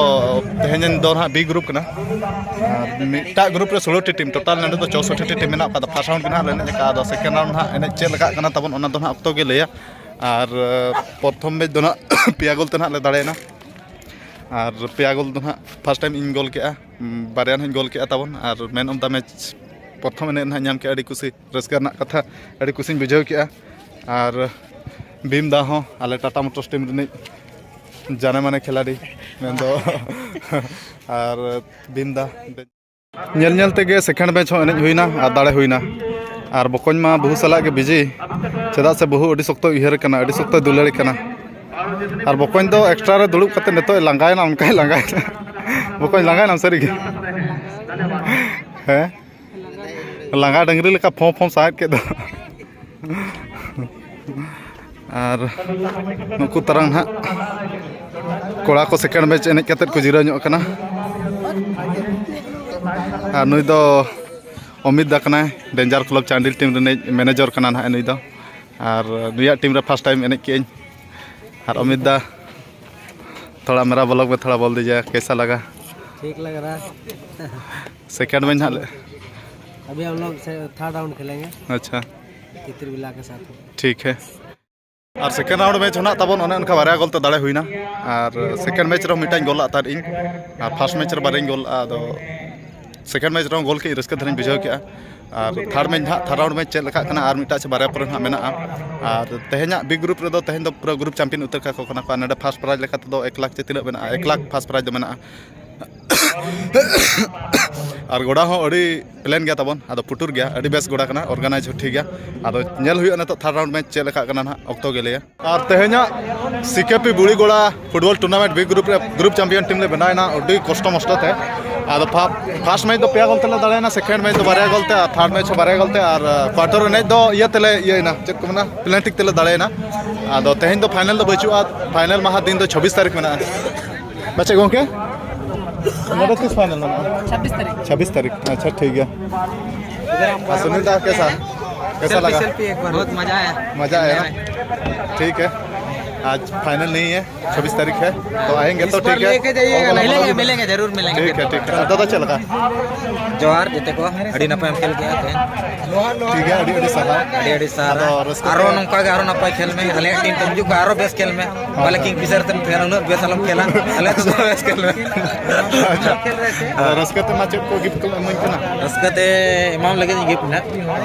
ᱛᱮᱦᱮᱧ ᱫᱚ ᱱᱟᱦᱟᱜ B group ᱠᱟᱱᱟ᱾ ᱟᱨ ᱢᱤᱫᱴᱟᱜ group ᱨᱮ ᱥᱳᱞᱳ ᱴᱤ team, total ᱱᱚᱰᱮ ᱫᱚ ᱪᱳᱥᱚᱴᱴᱤ ᱴᱤ team ᱢᱮᱱᱟᱜ ᱟᱠᱟᱫᱟ᱾ First round ᱜᱮ ᱱᱟᱦᱟᱜ ᱞᱮ ᱮᱱᱮᱡ ᱟᱠᱟᱫᱼᱟ, ᱟᱫᱚ second round ᱱᱟᱦᱟᱜ ᱮᱱᱮᱡ ᱪᱮᱫ ᱞᱮᱠᱟᱜ ᱠᱟᱱᱟ ᱛᱟᱵᱚᱱ ᱚᱱᱟ ᱫᱚ ᱱᱟᱦᱟᱜ ᱚᱠᱛᱚ ᱜᱮ ᱞᱟᱹᱭᱟ᱾ ᱟᱨ ᱯᱨᱚᱛᱷᱚᱢ match ᱫᱚ ᱱᱟᱦᱟᱜ ᱯᱮᱭᱟ ᱜᱳᱞ ᱛᱮ ᱱᱟᱦᱟᱜ ᱞᱮ ᱫᱟᱲᱮᱭᱮᱱᱟ, ᱟᱨ ᱯᱮᱭᱟ ᱜᱳᱞ ᱫᱚ ᱱᱟᱦᱟᱜ first time ᱤᱧ ᱜᱳᱞ ᱠᱮᱜᱼᱟ, ᱵᱟᱨᱭᱟ ᱱᱟᱦᱟᱜ ᱤᱧ ᱜᱳᱞ ᱠᱮᱜᱼᱟ ᱛᱟᱵᱚᱱ, ᱟᱨ man of the match ᱯᱨᱚᱛᱷᱚᱢ ᱮᱱᱮᱡ ᱱᱟᱦᱟᱜ ᱧᱟᱢ ᱠᱮᱜᱼᱟ᱾ ᱟᱹᱰᱤ ᱠᱩᱥᱤ ᱨᱟᱹᱥᱠᱟᱹ ᱨᱮᱱᱟᱜ ᱠᱟᱛᱷᱟ, ᱟᱹᱰᱤ ᱠᱩᱥᱤᱧ ᱵᱩᱡᱷᱟᱹᱣ ᱠᱮᱜᱼᱟ᱾ ᱟᱨ ᱵᱷᱤᱢ ᱫᱟ ᱦᱚᱸ ᱟᱞᱮ ᱴᱟᱴᱟ ᱢᱳᱴᱚᱨᱥ ᱴᱤᱢ ᱨᱤᱱᱤᱡ ᱡᱟᱱᱮ ᱢᱟᱱᱮ ᱠᱷᱤᱞᱟᱲᱤ ᱢᱮᱱᱫᱚ ᱟᱨ ᱵᱷᱤᱢ ᱫᱟ ᱧᱮᱞ ᱧᱮᱞ ᱛᱮᱜᱮ second match ᱦᱚᱸ ᱮᱱᱮᱡ ᱦᱩᱭᱱᱟ ᱟᱨ ᱫᱟᱲᱮ ᱦᱩᱭᱱᱟ᱾ ᱟᱨ ᱵᱚᱠᱚᱧ ᱢᱟ ᱵᱟᱹᱦᱩ ᱥᱟᱞᱟᱜ ᱜᱮ busy, ᱪᱮᱫᱟᱜ ᱥᱮ ᱵᱟᱹᱦᱩ ᱟᱹᱰᱤ ᱥᱚᱠᱛᱚᱭ ᱩᱭᱦᱟᱹᱨ ᱠᱟᱱᱟ, ᱟᱹᱰᱤ ᱥᱚᱠᱛᱚᱭ ᱫᱩᱞᱟᱹᱲ ᱠᱟᱱᱟ᱾ ᱟᱨ ᱵᱚᱠᱚᱧ ᱫᱚ extra ᱨᱮ ᱫᱩᱲᱩᱵ ᱠᱟᱛᱮ ᱱᱤᱛᱚᱜ ᱞᱟᱸᱜᱟᱭᱮᱱᱟ, ᱚᱱᱠᱟᱭ ᱞᱟᱸᱜᱟᱭᱮᱱᱟ᱾ ᱵᱚᱠᱚᱧ ᱞᱟᱸᱜᱟᱭᱮᱱᱟᱢ ᱥᱟᱹᱨᱤᱜᱮ? ᱦᱮᱸ, ᱞᱟᱸᱜᱟ ᱰᱟᱹᱝᱨᱤ ᱞᱮᱠᱟ ᱯᱷᱚᱸ ᱯᱷᱚᱸ ᱥᱟᱦᱮᱫ ᱠᱮᱫ ᱫᱚ᱾ ᱟᱨ ᱱᱩᱠᱩ ᱛᱟᱨᱟᱝ ᱱᱟᱦᱟᱜ ᱠᱚᱲᱟ ᱠᱚ second match ᱮᱱᱮᱡ ᱠᱟᱛᱮᱫ ᱠᱚ ᱡᱤᱨᱟᱹᱣ ᱧᱚᱜ ᱠᱟᱱᱟ᱾ ᱟᱨ ᱱᱩᱭ ᱫᱚ ᱚᱢᱤᱛ ᱫᱟ ᱠᱟᱱᱟᱭ, Danger Club ᱪᱟᱱᱰᱤᱞ team ᱨᱤᱱᱤᱡ manager ᱠᱟᱱᱟ ᱱᱟᱦᱟᱜ ᱱᱩᱭ ᱫᱚ᱾ ᱟᱨ ᱱᱩᱭᱟᱜ team ᱨᱮ first time ᱮᱱᱮᱡ ᱠᱮᱜᱼᱟᱹᱧ᱾ ᱟᱨ ᱚᱢᱤᱛ ᱫᱟ, ᱛᱷᱚᱲᱟ ᱢᱮᱨᱟ vlog ᱢᱮ, ᱛᱷᱚᱲᱟ ᱵᱚᱞ ᱫᱤᱡᱤᱭᱟ, ᱠᱮᱥᱟ ᱞᱟᱜᱟ? ठीक लग रहा है। Second match ᱱᱟᱦᱟᱜ ᱞᱮ अभी हम लोग से थर्ड राउंड खेलेंगे। अच्छा। तितरी बिला के साथ। ठीक है। ᱟᱨ ᱥᱮᱠᱮᱱᱰ ᱨᱟᱣᱩᱱᱰ ᱢᱮᱪ ᱦᱚᱸ ᱱᱟᱜ ᱛᱟᱵᱚᱱ ᱚᱱᱮ ᱚᱱᱠᱟ ᱵᱟᱨᱭᱟ ᱜᱳᱞ ᱛᱮ ᱫᱟᱲᱮ ᱦᱩᱭᱱᱟ᱾ ᱟᱨ ᱥᱮᱠᱮᱱᱰ ᱢᱮᱪ ᱨᱮᱦᱚᱸ ᱢᱤᱫᱴᱟᱝ ᱜᱳᱞ ᱞᱟᱜ ᱛᱟᱦᱮᱸᱫ ᱤᱧ, ᱟᱨ ᱯᱷᱟᱥᱴ ᱢᱮᱪ ᱨᱮ ᱵᱟᱨᱭᱟᱧ ᱜᱳᱞ ᱞᱟᱜᱼᱟ᱾ ᱟᱫᱚ ᱥᱮᱠᱮᱱᱰ ᱢᱮᱪ ᱨᱮᱦᱚᱸ ᱜᱳᱞ ᱠᱮᱫ ᱨᱟᱹᱥᱠᱟᱹ ᱫᱷᱟᱨᱟᱧ ᱵᱩᱡᱷᱟᱹᱣ ᱠᱮᱫᱼᱟ᱾ ᱟᱨ ᱛᱷᱟᱨᱰ ᱢᱮᱪ ᱱᱟᱦᱟᱜ, ᱛᱷᱟᱨᱰ ᱨᱟᱣᱩᱱᱰ ᱢᱮᱪ ᱪᱮᱫ ᱞᱮᱠᱟᱜ ᱠᱟᱱᱟ, ᱟᱨ ᱢᱤᱫᱴᱟᱝ ᱥᱮ ᱵᱟᱨᱭᱟ ᱯᱚᱨᱮ ᱱᱟᱦᱟᱜ ᱢᱮᱱᱟᱜᱼᱟ᱾ ᱟᱨ ᱛᱮᱦᱮᱧᱟᱜ ᱵᱤ ᱜᱨᱩᱯ ᱨᱮᱫᱚ ᱛᱮᱦᱮᱧ ᱫᱚ ᱯᱩᱨᱟᱹ ᱜᱨᱩᱯ ᱪᱟᱢᱯᱤᱭᱟᱱ ᱩᱛᱟᱹᱨ ᱠᱟᱠᱚ ᱠᱟᱱᱟ ᱠᱚ᱾ ᱟᱨ ᱱᱚᱰᱮ ᱯᱷᱟᱥᱴ ᱯᱨᱟᱭᱤᱡᱽ ᱞᱮᱠᱟ ᱛᱮᱫᱚ ᱮᱠ ᱞᱟᱠᱷ ᱪᱮ ᱛᱤᱱᱟᱹᱜ ᱢᱮᱱᱟᱜᱼᱟ, ᱮᱠ ᱞᱟᱠᱷ ᱯᱷᱟᱥᱴ ᱯᱨᱟᱭᱤᱡᱽ ᱫᱚ ᱢᱮᱱᱟᱜᱼᱟ᱾ ᱟᱨ ᱜᱚᱰᱟ ᱦᱚᱸ ᱟᱹᱰᱤ ᱯᱞᱮᱱ ᱜᱮᱭᱟ ᱛᱟᱵᱚᱱ, ᱟᱫᱚ ᱯᱩᱴᱩᱨ ᱜᱮᱭᱟ, ᱟᱹᱰᱤ ᱵᱮᱥ ᱜᱚᱰᱟ ᱠᱟᱱᱟ, ᱚᱨᱜᱟᱱᱟᱭᱤᱡᱽ ᱦᱚᱸ ᱴᱷᱤᱠ ᱜᱮᱭᱟ᱾ ᱟᱫᱚ ᱧᱮᱞ ᱦᱩᱭᱩᱜᱼᱟ ᱱᱤᱛᱚᱜ ᱛᱷᱟᱨᱰ ᱨᱟᱣᱩᱱᱰ ᱢᱮᱪ ᱪᱮᱫ ᱞᱮᱠᱟᱜ ᱠᱟᱱᱟ ᱱᱟᱦᱟᱜ, ᱚᱠᱛᱚ ᱜᱮ ᱞᱟᱹᱭᱟ᱾ ᱟᱨ ᱛᱮᱦᱮᱧᱟᱜ ᱥᱤ ᱠᱮ ᱯᱤ ᱵᱩᱲᱤ ᱜᱚᱲᱟ ᱯᱷᱩᱴᱵᱚᱞ ᱴᱩᱨᱱᱟᱢᱮᱱᱴ ᱵᱤ ᱜᱨᱩᱯ ᱨᱮ ᱜᱨᱩᱯ ᱪᱟᱢᱯᱤᱭᱟᱱ ᱴᱤᱢ ᱞᱮ ᱵᱮᱱᱟᱣ ᱮᱱᱟ ᱟᱹᱰᱤ ᱠᱚᱥᱴᱚ ᱢᱚᱥᱴᱚ ᱛᱮ᱾ ᱟᱫᱚ ᱯᱷᱟ-, ᱯᱷᱟᱥᱴ ᱢᱮᱪ ᱫᱚ ᱯᱮᱭᱟ ᱜᱳᱞ ᱛᱮᱞᱮ ᱫᱟᱲᱮᱭᱮᱱᱟ, ᱥᱮᱠᱮᱱᱰ ᱢᱮᱪ ᱫᱚ ᱵᱟᱨᱭᱟ ᱜᱳᱞ ᱛᱮ, ᱟᱨ ᱛᱷᱟᱨᱰ ᱢᱮᱪ ᱦᱚᱸ ᱵᱟᱨᱭᱟ ᱜᱳᱞ ᱛᱮ, ᱟᱨ ᱠᱣᱟᱨᱴᱟᱨ ᱮᱱᱮᱡ ᱫᱚ ᱤᱭᱟᱹ ᱛᱮᱞᱮ ᱤᱭᱟᱹᱭᱮᱱᱟ, ᱪᱮᱫ ᱠᱚ ᱢᱮᱱᱟ, ᱯᱮᱱᱟᱞᱴᱤ ᱛᱮᱞᱮ ᱫᱟᱲᱮᱭᱮᱱᱟ᱾ ᱟᱫᱚ ᱛᱮᱦᱮᱧ ᱫᱚ ᱯᱷᱟᱭᱱᱮᱞ ᱫᱚ ᱵᱟᱹᱪᱩᱜᱼᱟ, ᱯᱷᱟᱭᱱᱮᱞ ᱢᱟᱦᱟ ᱫᱤᱱ ᱫᱚ ᱪᱷᱟᱵᱵᱤᱥ ᱛᱟᱹᱨᱤᱠᱷ ᱢᱮᱱᱟᱜᱼᱟ᱾ ᱯᱟᱪᱮᱫ ᱜᱚᱝᱠᱮ? ᱱᱚᱰᱮ ᱛᱤᱥ ᱯᱷᱟᱭᱱᱮᱞ ᱢᱮᱱᱟᱜᱼᱟ? ᱪᱷᱟᱵᱵᱤᱥ ᱛᱟᱹᱨᱤᱠᱷ᱾ ᱪᱷᱟᱵᱵᱤᱥ ᱛᱟᱹᱨᱤᱠᱷ, ᱟᱪᱪᱷᱟ, ᱴᱷᱤᱠ ᱜᱮᱭᱟ᱾ ᱟᱨ ᱥᱩᱱᱤᱞ ᱫᱟ, ᱠᱮᱥᱟ? ᱠᱮᱥᱟ ᱞᱟᱜᱟ? ᱥᱮᱞᱯᱷᱤ, ᱥᱮᱞᱯᱷᱤ ᱮᱠ ᱵᱟᱨ᱾ ᱵᱚᱦᱩᱛ ᱢᱟᱡᱟ ᱟᱭᱟ᱾ ᱢᱟᱡᱟ ᱟᱭᱟ ᱱᱟ? ᱴᱷᱤᱠ ᱦᱮ, ᱟᱡ ᱯᱷᱟᱭᱱᱮᱞ ᱱᱟᱦᱤ ᱦᱮ, ᱪᱷᱟᱵᱵᱤᱥ ᱛᱟᱹᱨᱤᱠᱷ ᱦᱮ, ᱛᱚ ᱟᱭᱮᱝᱜᱮ ᱛᱚ ᱴᱷᱤᱠ ᱦᱮ᱾ ᱢᱤᱞᱮᱝᱜᱮ, ᱢᱤᱞᱮᱝᱜᱮ, ᱡᱟᱨᱩᱨ ᱢᱤᱞᱮᱝᱜᱮ᱾ ᱴᱷᱤᱠ ᱦᱮ, ᱴᱷᱤᱠ ᱦᱮ᱾ ᱫᱟᱫᱟ, ᱪᱮᱫ ᱞᱮᱠᱟ? ᱡᱚᱦᱟᱨ ᱡᱮᱛᱮ ᱠᱚ, ᱟᱹᱰᱤ ᱱᱟᱯᱟᱭᱮᱢ ᱠᱷᱮᱞ ᱠᱮᱜᱼᱟ ᱛᱮᱦᱮᱧ᱾ ᱴᱷᱤᱠ ᱜᱮᱭᱟ, ᱟᱹᱰᱤ ᱟᱹᱰᱤ ᱥᱟᱨᱦᱟᱣ᱾ ᱟᱹᱰᱤ ᱟᱹᱰᱤ ᱥᱟᱨᱦᱟᱣ᱾ ᱟᱫᱚ ᱨᱟᱹᱥᱠᱟᱹ ᱟᱨᱚ ᱛᱮ ᱱᱚᱝᱠᱟ ᱜᱮ ᱟᱨᱚ ᱱᱟᱯᱟᱭ ᱠᱷᱮᱞ ᱢᱮ, ᱟᱞᱮᱭᱟᱜ ᱴᱤᱢ ᱛᱮᱢ ᱦᱤᱡᱩᱜ ᱠᱷᱟᱱ ᱟᱨᱚ ᱵᱮᱥ ᱠᱷᱮᱞ ᱢᱮ᱾ ᱦᱳᱭ᱾ ᱵᱟᱞᱮ ᱠᱤᱝ ᱯᱷᱤᱥᱟᱨ ᱛᱮᱢ ᱠᱷᱮᱞᱟ, ᱩᱱᱟᱹᱜ ᱵᱮᱥ ᱟᱞᱚᱢ ᱠᱷᱮᱞᱟ᱾ ᱟᱞᱮ ᱛᱮᱫᱚ ᱵᱮᱥ ᱠᱷᱮᱞ ᱢᱮ᱾ ᱟᱪᱪᱷᱟ᱾ ᱟᱫᱚ ᱨᱟᱹᱥᱠᱟᱹ ᱛᱮ ᱢᱟ ᱪᱮᱫ ᱠᱚ ᱜᱤᱯᱷᱴ ᱠᱚᱢ ᱮᱢᱟᱹᱧ ᱠᱟᱱᱟ? ᱨᱟᱹᱥᱠᱟᱹ ᱛᱮ ᱮᱢᱟᱢ ᱞᱟᱹᱜᱤᱫ ᱜᱤᱯᱷᱴ ᱱᱟᱜ᱾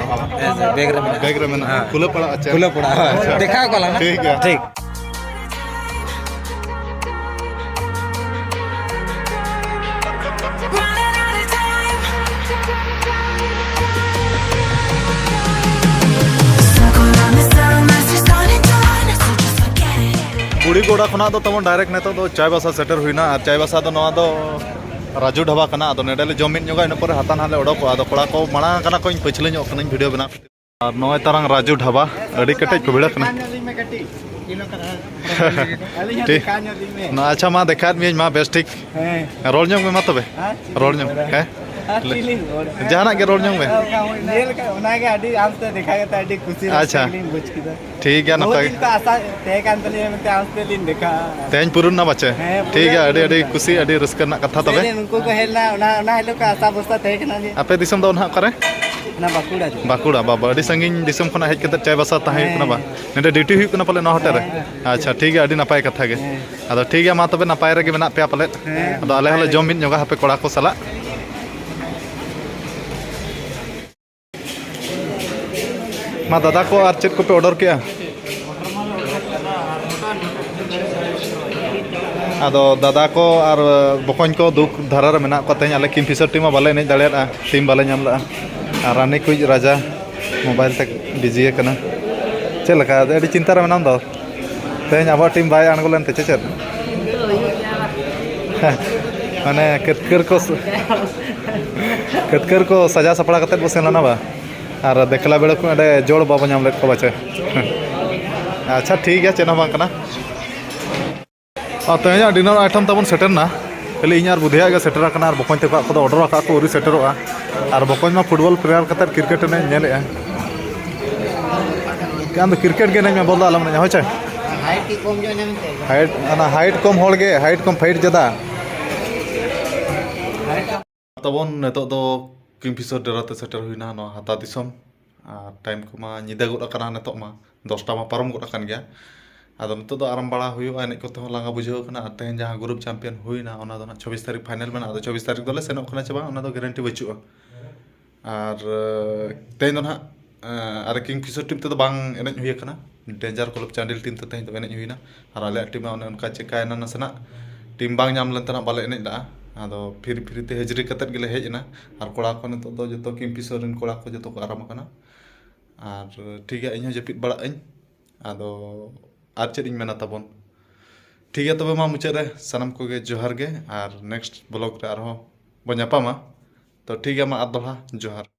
ᱦᱮᱸ ᱥᱮ, ᱵᱮᱜᱽ ᱨᱮ ᱢᱮᱱᱟᱜᱼᱟ᱾ ᱵᱮᱜᱽ ᱨᱮ ᱢᱮᱱᱟᱜᱼᱟ᱾ ᱦᱮᱸ᱾ ᱠᱷᱩᱞᱟᱹ ᱯᱟᱲᱟ ᱟᱪᱪᱷᱟ᱾ ᱠᱷᱩᱞᱟᱹ ᱯᱟᱲᱟ, ᱦᱳᱭ᱾ ᱟᱪᱪᱷᱟ᱾ ᱫᱮᱠᱷᱟᱣ ᱠᱚᱣᱟ ᱞᱟᱝ ᱦᱟᱸᱜ᱾ ᱴᱷᱤᱠ ᱜᱮᱭᱟ᱾ ᱴᱷᱤᱠ᱾ ᱵᱩᱲᱤ ᱜᱚᱲᱟ ᱠᱷᱚᱱᱟᱜ ᱫᱚ ᱛᱟᱵᱚᱱ ᱰᱟᱭᱨᱮᱠᱴ ᱱᱤᱛᱚᱜ ᱫᱚ ᱪᱟᱭᱵᱟᱥᱟ ᱥᱮᱴᱮᱨ ᱦᱩᱭᱱᱟ᱾ ᱟᱨ ᱪᱟᱭᱵᱟᱥᱟ ᱫᱚ ᱱᱚᱣᱟ ᱫᱚ ᱨᱟᱡᱩ ᱰᱷᱟᱵᱟ ᱠᱟᱱᱟ᱾ ᱟᱫᱚ ᱱᱚᱰᱮ ᱞᱮ ᱡᱚᱢ ᱢᱤᱫ ᱧᱚᱜᱟ, ᱤᱱᱟᱹ ᱯᱚᱨᱮ ᱦᱟᱛᱟ ᱱᱟᱦᱟᱜ ᱞᱮ ᱚᱰᱚᱠᱚᱜᱼᱟ᱾ ᱟᱫᱚ ᱠᱚᱲᱟ ᱠᱚ ᱢᱟᱲᱟᱝ ᱠᱟᱱᱟ ᱠᱚ, ᱤᱧ ᱯᱟᱹᱪᱷᱞᱟᱹ ᱧᱚᱜ ᱠᱟᱹᱱᱟᱹᱧ ᱵᱷᱤᱰᱤᱭᱳ ᱵᱮᱱᱟᱣ ᱠᱷᱟᱹᱛᱤᱨ᱾ ᱟᱨ ᱱᱚᱜᱼᱚᱭ ᱛᱟᱨᱟᱝ ᱨᱟᱡᱩ ᱰᱷᱟᱵᱟ, ᱟᱹᱰᱤ ᱠᱮᱴᱮᱡ ᱠᱚ ᱵᱷᱤᱲᱟᱹ ᱠᱟᱱᱟ᱾ ᱴᱷᱤᱠ᱾ ᱱᱚᱣᱟ, ᱟᱪᱪᱷᱟ, ᱢᱟ ᱫᱮᱠᱷᱟᱣᱮᱫ ᱢᱤᱭᱟᱹᱧ ᱢᱟ ᱵᱮᱥ ᱴᱷᱤᱠ᱾ ᱦᱮᱸ᱾ ᱨᱚᱲ ᱧᱚᱜ ᱢᱮ ᱢᱟ ᱛᱚᱵᱮ᱾ ᱦᱮᱸ, ᱪᱮᱫ ᱨᱚᱲ ᱧᱚᱜ ᱨᱚᱲᱟ? ᱦᱮᱸ? ᱟᱨ ᱪᱮᱫ ᱤᱧ ᱨᱚᱲᱟ? ᱡᱟᱦᱟᱱᱟᱜ ᱜᱮ ᱨᱚᱲ ᱧᱚᱜ ᱢᱮ᱾ ᱧᱮᱞ ᱠᱟᱜ, ᱚᱱᱟᱜᱮ ᱟᱹᱰᱤ ᱟᱢ ᱥᱟᱶ ᱫᱮᱠᱷᱟ ᱠᱟᱛᱮ ᱟᱹᱰᱤ ᱠᱩᱥᱤ ᱨᱟᱹᱥᱠᱟᱹ ᱟᱪᱪᱷᱟ᱾ ᱜᱮᱞᱤᱧ ᱵᱩᱡᱽ ᱠᱮᱫᱟ᱾ ᱴᱷᱤᱠ ᱜᱮᱭᱟ, ᱵᱚᱦᱩᱛ ᱱᱟᱯᱟᱭ ᱫᱤᱱ ᱜᱮ᱾ ᱠᱚ ᱟᱥᱟ ᱛᱟᱦᱮᱸ ᱠᱟᱱ ᱛᱟᱹᱞᱤᱧᱟ ᱢᱮᱱᱛᱮ ᱟᱢ ᱥᱟᱛᱮ ᱞᱤᱧ ᱫᱮᱠᱷᱟᱜᱼᱟ᱾ ᱛᱮᱦᱮᱧ ᱯᱩᱨᱩᱱ ᱱᱟ ᱯᱟᱪᱮ? ᱦᱮᱸ, ᱴᱷᱤᱠ ᱜᱮᱭᱟ, ᱯᱩᱨᱟᱹ ᱟᱹᱰᱤ, ᱟᱹᱰᱤ ᱯᱩᱨᱩᱱ ᱱᱟ᱾ ᱠᱩᱥᱤ, ᱟᱹᱰᱤ ᱨᱟᱹᱥᱠᱟᱹ ᱨᱮᱱᱟᱜ ᱠᱟᱛᱷᱟ ᱛᱚᱵᱮ᱾ ᱥᱮᱫᱤᱱ ᱩᱱᱠᱩ ᱠᱚ ᱦᱮᱡ ᱞᱮᱱᱟ, ᱚᱱᱟ, ᱚᱱᱟ ᱦᱤᱞᱳᱜ ᱠᱚ ᱟᱥᱟ ᱵᱷᱚᱨᱥᱟ ᱛᱟᱦᱮᱸ ᱠᱟᱱᱟ ᱡᱮ ᱟᱯᱮ ᱫᱤᱥᱚᱢ ᱫᱚ ᱱᱟᱦᱟᱜ ᱚᱠᱟᱨᱮ? ᱵᱟᱸᱠᱩᱲᱟ᱾ ᱵᱟᱸᱠᱩᱲᱟ, ᱵᱟᱵᱟ, ᱟᱹᱰᱤ ᱥᱟᱺᱜᱤᱧ ᱫᱤᱥᱚᱢ ᱠᱷᱚᱱᱟᱜ ᱦᱮᱡ ᱠᱟᱛᱮ ᱪᱟᱭ ᱵᱟᱥᱟ ᱛᱟᱦᱮᱸ ᱦᱩᱭᱩᱜ ᱠᱟᱱᱟ ᱵᱟ? ᱦᱮᱸ᱾ ᱱᱚᱰᱮ ᱰᱤᱭᱩᱴᱤ ᱦᱩᱭᱩᱜ ᱠᱟᱱᱟ ᱯᱟᱞᱮ ᱱᱚᱣᱟ ᱦᱳᱴᱮᱞ ᱨᱮ? ᱦᱮᱸ᱾ ᱟᱪᱪᱷᱟ, ᱴᱷᱤᱠ ᱜᱮᱭᱟ, ᱟᱹᱰᱤ ᱱᱟᱯᱟᱭ ᱠᱟᱛᱷᱟ ᱜᱮ᱾ ᱦᱮᱸ᱾ ᱟᱫᱚ ᱴᱷᱤᱠ ᱜᱮᱭᱟ, ᱢᱟ ᱛᱚᱵᱮ ᱱᱟᱯᱟᱭ ᱨᱮᱜᱮ ᱢᱮᱱᱟᱜ ᱯᱮᱭᱟ ᱯᱟᱞᱮᱫ᱾ ᱦᱮᱸ᱾ ᱟᱫᱚ ᱟᱞᱮ ᱦᱚᱸᱞᱮ ᱡᱚᱢ ᱢᱤᱫ ᱧᱚᱜᱟ ᱦᱟᱯᱮ ᱠᱚᱲᱟ ᱠᱚ ᱥᱟᱞᱟᱜ᱾ ᱢᱟ ᱫᱟᱫᱟ ᱠᱚ, ᱟᱨ ᱪᱮᱫ ᱠᱚᱯᱮ ᱚᱰᱟᱨ ᱠᱮᱜᱼᱟ? ᱟᱫᱚ ᱫᱟᱫᱟ ᱠᱚ ᱟᱨ ᱵᱚᱠᱚᱧ ᱠᱚ ᱫᱩᱠ ᱫᱷᱟᱨᱟ ᱨᱮ ᱢᱮᱱᱟᱜ ᱠᱚᱣᱟ᱾ ᱛᱮᱦᱮᱧ ᱟᱞᱮ ᱠᱤᱝᱯᱷᱤᱥᱟᱨ ᱴᱤᱢ ᱢᱟ ᱵᱟᱞᱮ ᱮᱱᱮᱡ ᱫᱟᱲᱮᱭᱟᱫᱼᱟ, ᱴᱤᱢ ᱵᱟᱞᱮ ᱧᱟᱢ ᱞᱮᱫᱼᱟ᱾ ᱟᱨ ᱨᱟᱱᱤ ᱠᱩᱡ ᱨᱟᱡᱟ ᱢᱳᱵᱟᱭᱤᱞ ᱛᱮ ᱵᱤᱡᱤ ᱟᱠᱟᱱᱟ᱾ ᱪᱮᱫ ᱞᱮᱠᱟ, ᱟᱹᱰᱤ ᱪᱤᱱᱛᱟ ᱨᱮ ᱢᱮᱱᱟᱢ ᱫᱚ? ᱛᱮᱦᱮᱧ ᱟᱵᱚᱣᱟᱜ ᱴᱤᱢ ᱵᱟᱭ ᱟᱬᱜᱚ ᱞᱮᱱ ᱛᱮ ᱪᱮ ᱪᱮᱫ? ᱢᱟᱱᱮ ᱠᱟᱹᱛᱠᱟᱹᱨ ᱠᱚ ᱠᱟᱹᱛᱠᱟᱹᱨ ᱠᱚ ᱥᱟᱡᱟᱣ ᱥᱟᱯᱲᱟᱣ ᱠᱟᱛᱮᱫ ᱵᱚ ᱥᱮᱱ ᱞᱮᱱᱟ ᱵᱟ? ᱟᱨ ᱫᱮᱠᱞᱟ ᱵᱮᱲᱟ ᱠᱚ ᱚᱸᱰᱮ ᱡᱳᱲ ᱵᱟᱵᱚ ᱧᱟᱢ ᱞᱮᱫ ᱠᱚᱣᱟ ᱵᱟᱪᱮ᱾ ᱟᱪᱪᱷᱟ, ᱴᱷᱤᱠ ᱜᱮᱭᱟ, ᱪᱮᱫ ᱦᱚᱸ ᱵᱟᱝ ᱠᱟᱱᱟ᱾ ᱟᱨ ᱛᱮᱦᱮᱧᱟᱜ ᱰᱤᱱᱟᱨ ᱟᱭᱴᱮᱢ ᱛᱟᱵᱚᱱ ᱥᱮᱴᱮᱨ ᱮᱱᱟ᱾ ᱠᱷᱟᱹᱞᱤ ᱤᱧ ᱟᱨ ᱵᱩᱫᱷᱤᱭᱟᱜ ᱜᱮ ᱥᱮᱴᱮᱨ ᱟᱠᱟᱱᱟ, ᱟᱨ ᱵᱚᱠᱚᱧ ᱛᱟᱠᱚᱣᱟᱜ ᱠᱚᱫᱚ ᱚᱰᱟᱨ ᱟᱠᱟᱫ ᱠᱚ, ᱟᱹᱣᱨᱤ ᱥᱮᱴᱮᱨᱚᱜᱼᱟ᱾ ᱟᱨ ᱵᱚᱠᱚᱧ ᱢᱟ ᱯᱷᱩᱴᱵᱚᱞ ᱯᱞᱮᱭᱟᱨ ᱠᱟᱛᱮᱫ ᱠᱨᱤᱠᱮᱴ ᱮᱱᱮᱡ ᱧᱮᱞᱮᱫᱼᱟ᱾ ᱟᱢ ᱫᱚ ᱠᱨᱤᱠᱮᱴ ᱜᱮ ᱮᱱᱮᱡ ᱢᱮ, ᱵᱚᱞ ᱫᱚ ᱟᱞᱚᱢ ᱮᱱᱮᱡᱼᱟ, ᱦᱳᱭ ᱪᱮ? ᱦᱟᱭᱤᱴ ᱠᱚᱢ ᱧᱚᱜ ᱮᱱᱟ ᱢᱮᱱᱛᱮ᱾ ᱦᱟᱭᱤᱴ, ᱚᱱᱟ ᱦᱟᱭᱤᱴ ᱠᱚᱢ ᱦᱚᱲ ᱜᱮ, ᱦᱟᱭᱤᱴ ᱠᱚᱢ ᱯᱷᱟᱭᱤᱴ ᱡᱟᱫᱟ᱾ ᱛᱟᱵᱚᱱ ᱱᱤᱛᱚᱜ ᱫᱚ ᱠᱤᱝᱯᱷᱤᱥᱟᱨ ᱰᱮᱨᱟ ᱛᱮ ᱥᱮᱴᱮᱨ ᱦᱩᱭᱱᱟ, ᱱᱚᱣᱟ ᱦᱟᱛᱟ ᱫᱤᱥᱚᱢ᱾ ᱟᱨ ᱴᱟᱭᱤᱢ ᱠᱚᱢᱟ ᱧᱤᱫᱟᱹ ᱜᱚᱫ ᱟᱠᱟᱱᱟ, ᱱᱤᱛᱚᱜ ᱢᱟ ᱫᱚᱥᱴᱟ ᱢᱟ ᱯᱟᱨᱚᱢ ᱜᱚᱫ ᱟᱠᱟᱱ ᱜᱮᱭᱟ᱾ ᱟᱫᱚ ᱱᱤᱛᱚᱜ ᱫᱚ ᱟᱨᱟᱢ ᱵᱟᱲᱟ ᱦᱩᱭᱩᱜᱼᱟ, ᱮᱱᱮᱡ ᱠᱚᱛᱮ ᱦᱚᱸ ᱞᱟᱸᱜᱟ ᱵᱩᱡᱷᱟᱹᱣ ᱠᱟᱱᱟ᱾ ᱟᱨ ᱛᱮᱦᱮᱧ ᱡᱟᱦᱟᱸ ᱜᱨᱩᱯ ᱪᱟᱢᱯᱤᱭᱟᱱ ᱦᱩᱭᱱᱟ, ᱚᱱᱟ ᱫᱚ ᱱᱟᱜ ᱪᱷᱚᱵᱵᱤᱥ ᱛᱟᱹᱨᱤᱠᱷ ᱯᱷᱟᱭᱱᱮᱞ ᱢᱮᱱᱟᱜᱼᱟ᱾ ᱟᱫᱚ ᱪᱷᱚᱵᱵᱤᱥ ᱛᱟᱹᱨᱤᱠᱷ ᱫᱚᱞᱮ ᱥᱮᱱᱚᱜ ᱠᱟᱱᱟ ᱪᱮ ᱵᱟᱝ, ᱚᱱᱟ ᱫᱚ ᱜᱮᱨᱮᱱᱴᱤ ᱵᱟᱹᱪᱩᱜᱼᱟ᱾ ᱟᱨ ᱛᱮᱦᱮᱧ ᱫᱚ ᱱᱟᱜ ᱟᱨ ᱠᱤᱝᱯᱷᱤᱥᱟᱨ ᱴᱤᱢ ᱛᱮᱫᱚ ᱵᱟᱝ ᱮᱱᱮᱡ ᱦᱩᱭ ᱟᱠᱟᱱᱟ᱾ ᱰᱮᱧᱡᱟᱨ ᱠᱞᱟᱵᱽ ᱪᱟᱱᱰᱤᱞ ᱴᱤᱢ ᱛᱮ ᱛᱮᱦᱮᱧ ᱫᱚ ᱮᱱᱮᱡ ᱦᱩᱭᱱᱟ᱾ ᱟᱨ ᱟᱞᱮᱭᱟᱜ ᱴᱤᱢ ᱢᱟ ᱚᱱᱮ ᱚᱱᱠᱟ ᱪᱮᱠᱟᱭᱮᱱᱟ, ᱱᱟᱥᱮᱱᱟᱜ ᱴᱤᱢ ᱵᱟᱝ ᱧᱟᱢ ᱞᱮᱱ ᱛᱟᱦᱮᱱᱟ, ᱵᱟᱞᱮ ᱮᱱᱮᱡ ᱞᱮᱫᱼᱟ᱾ ᱟᱫᱚ ᱯᱷᱤᱨᱤ ᱯᱷᱤᱨᱤ ᱛᱮ ᱦᱟᱹᱡᱨᱤ ᱠᱟᱛᱮᱫ ᱜᱮᱞᱮ ᱦᱮᱡ ᱮᱱᱟ᱾ ᱟᱨ ᱠᱚᱲᱟ ᱠᱚ ᱱᱤᱛᱚᱜ ᱫᱚ ᱡᱚᱛᱚ ᱠᱤᱝᱯᱷᱤᱥᱟᱨ ᱨᱮᱱ ᱠᱚᱲᱟ ᱠᱚ ᱡᱚᱛᱚ ᱠᱚ ᱟᱨᱟᱢ ᱟᱠᱟᱱᱟ᱾ ᱟᱨ ᱴᱷᱤᱠ ᱜᱮᱭᱟ, ᱤᱧ ᱦᱚᱸ ᱡᱟᱹᱯᱤᱫ ᱵᱟᱲᱟᱜ ᱟᱹᱧ᱾ ᱟᱫᱚ ᱟᱨ ᱪᱮᱫ ᱤᱧ ᱢᱮᱱᱟ ᱛᱟᱵᱚᱱ, ᱴᱷᱤᱠ ᱜᱮᱭᱟ ᱛᱚᱵᱮ ᱢᱟ ᱢᱩᱪᱟᱹᱫ ᱨᱮ ᱥᱟᱱᱟᱢ ᱠᱚᱜᱮ ᱡᱚᱦᱟᱨ ᱜᱮ, ᱟᱨ ᱱᱮᱠᱥᱴ ᱵᱞᱚᱜ ᱨᱮ ᱟᱨᱦᱚᱸ ᱵᱚᱱ ᱧᱟᱯᱟᱢᱟ᱾ ᱛᱚ ᱴᱷᱤᱠ ᱜᱮᱭᱟ, ᱢᱟ ᱟᱨ ᱫᱚᱦᱲᱟ ᱡᱚᱦᱟᱨ᱾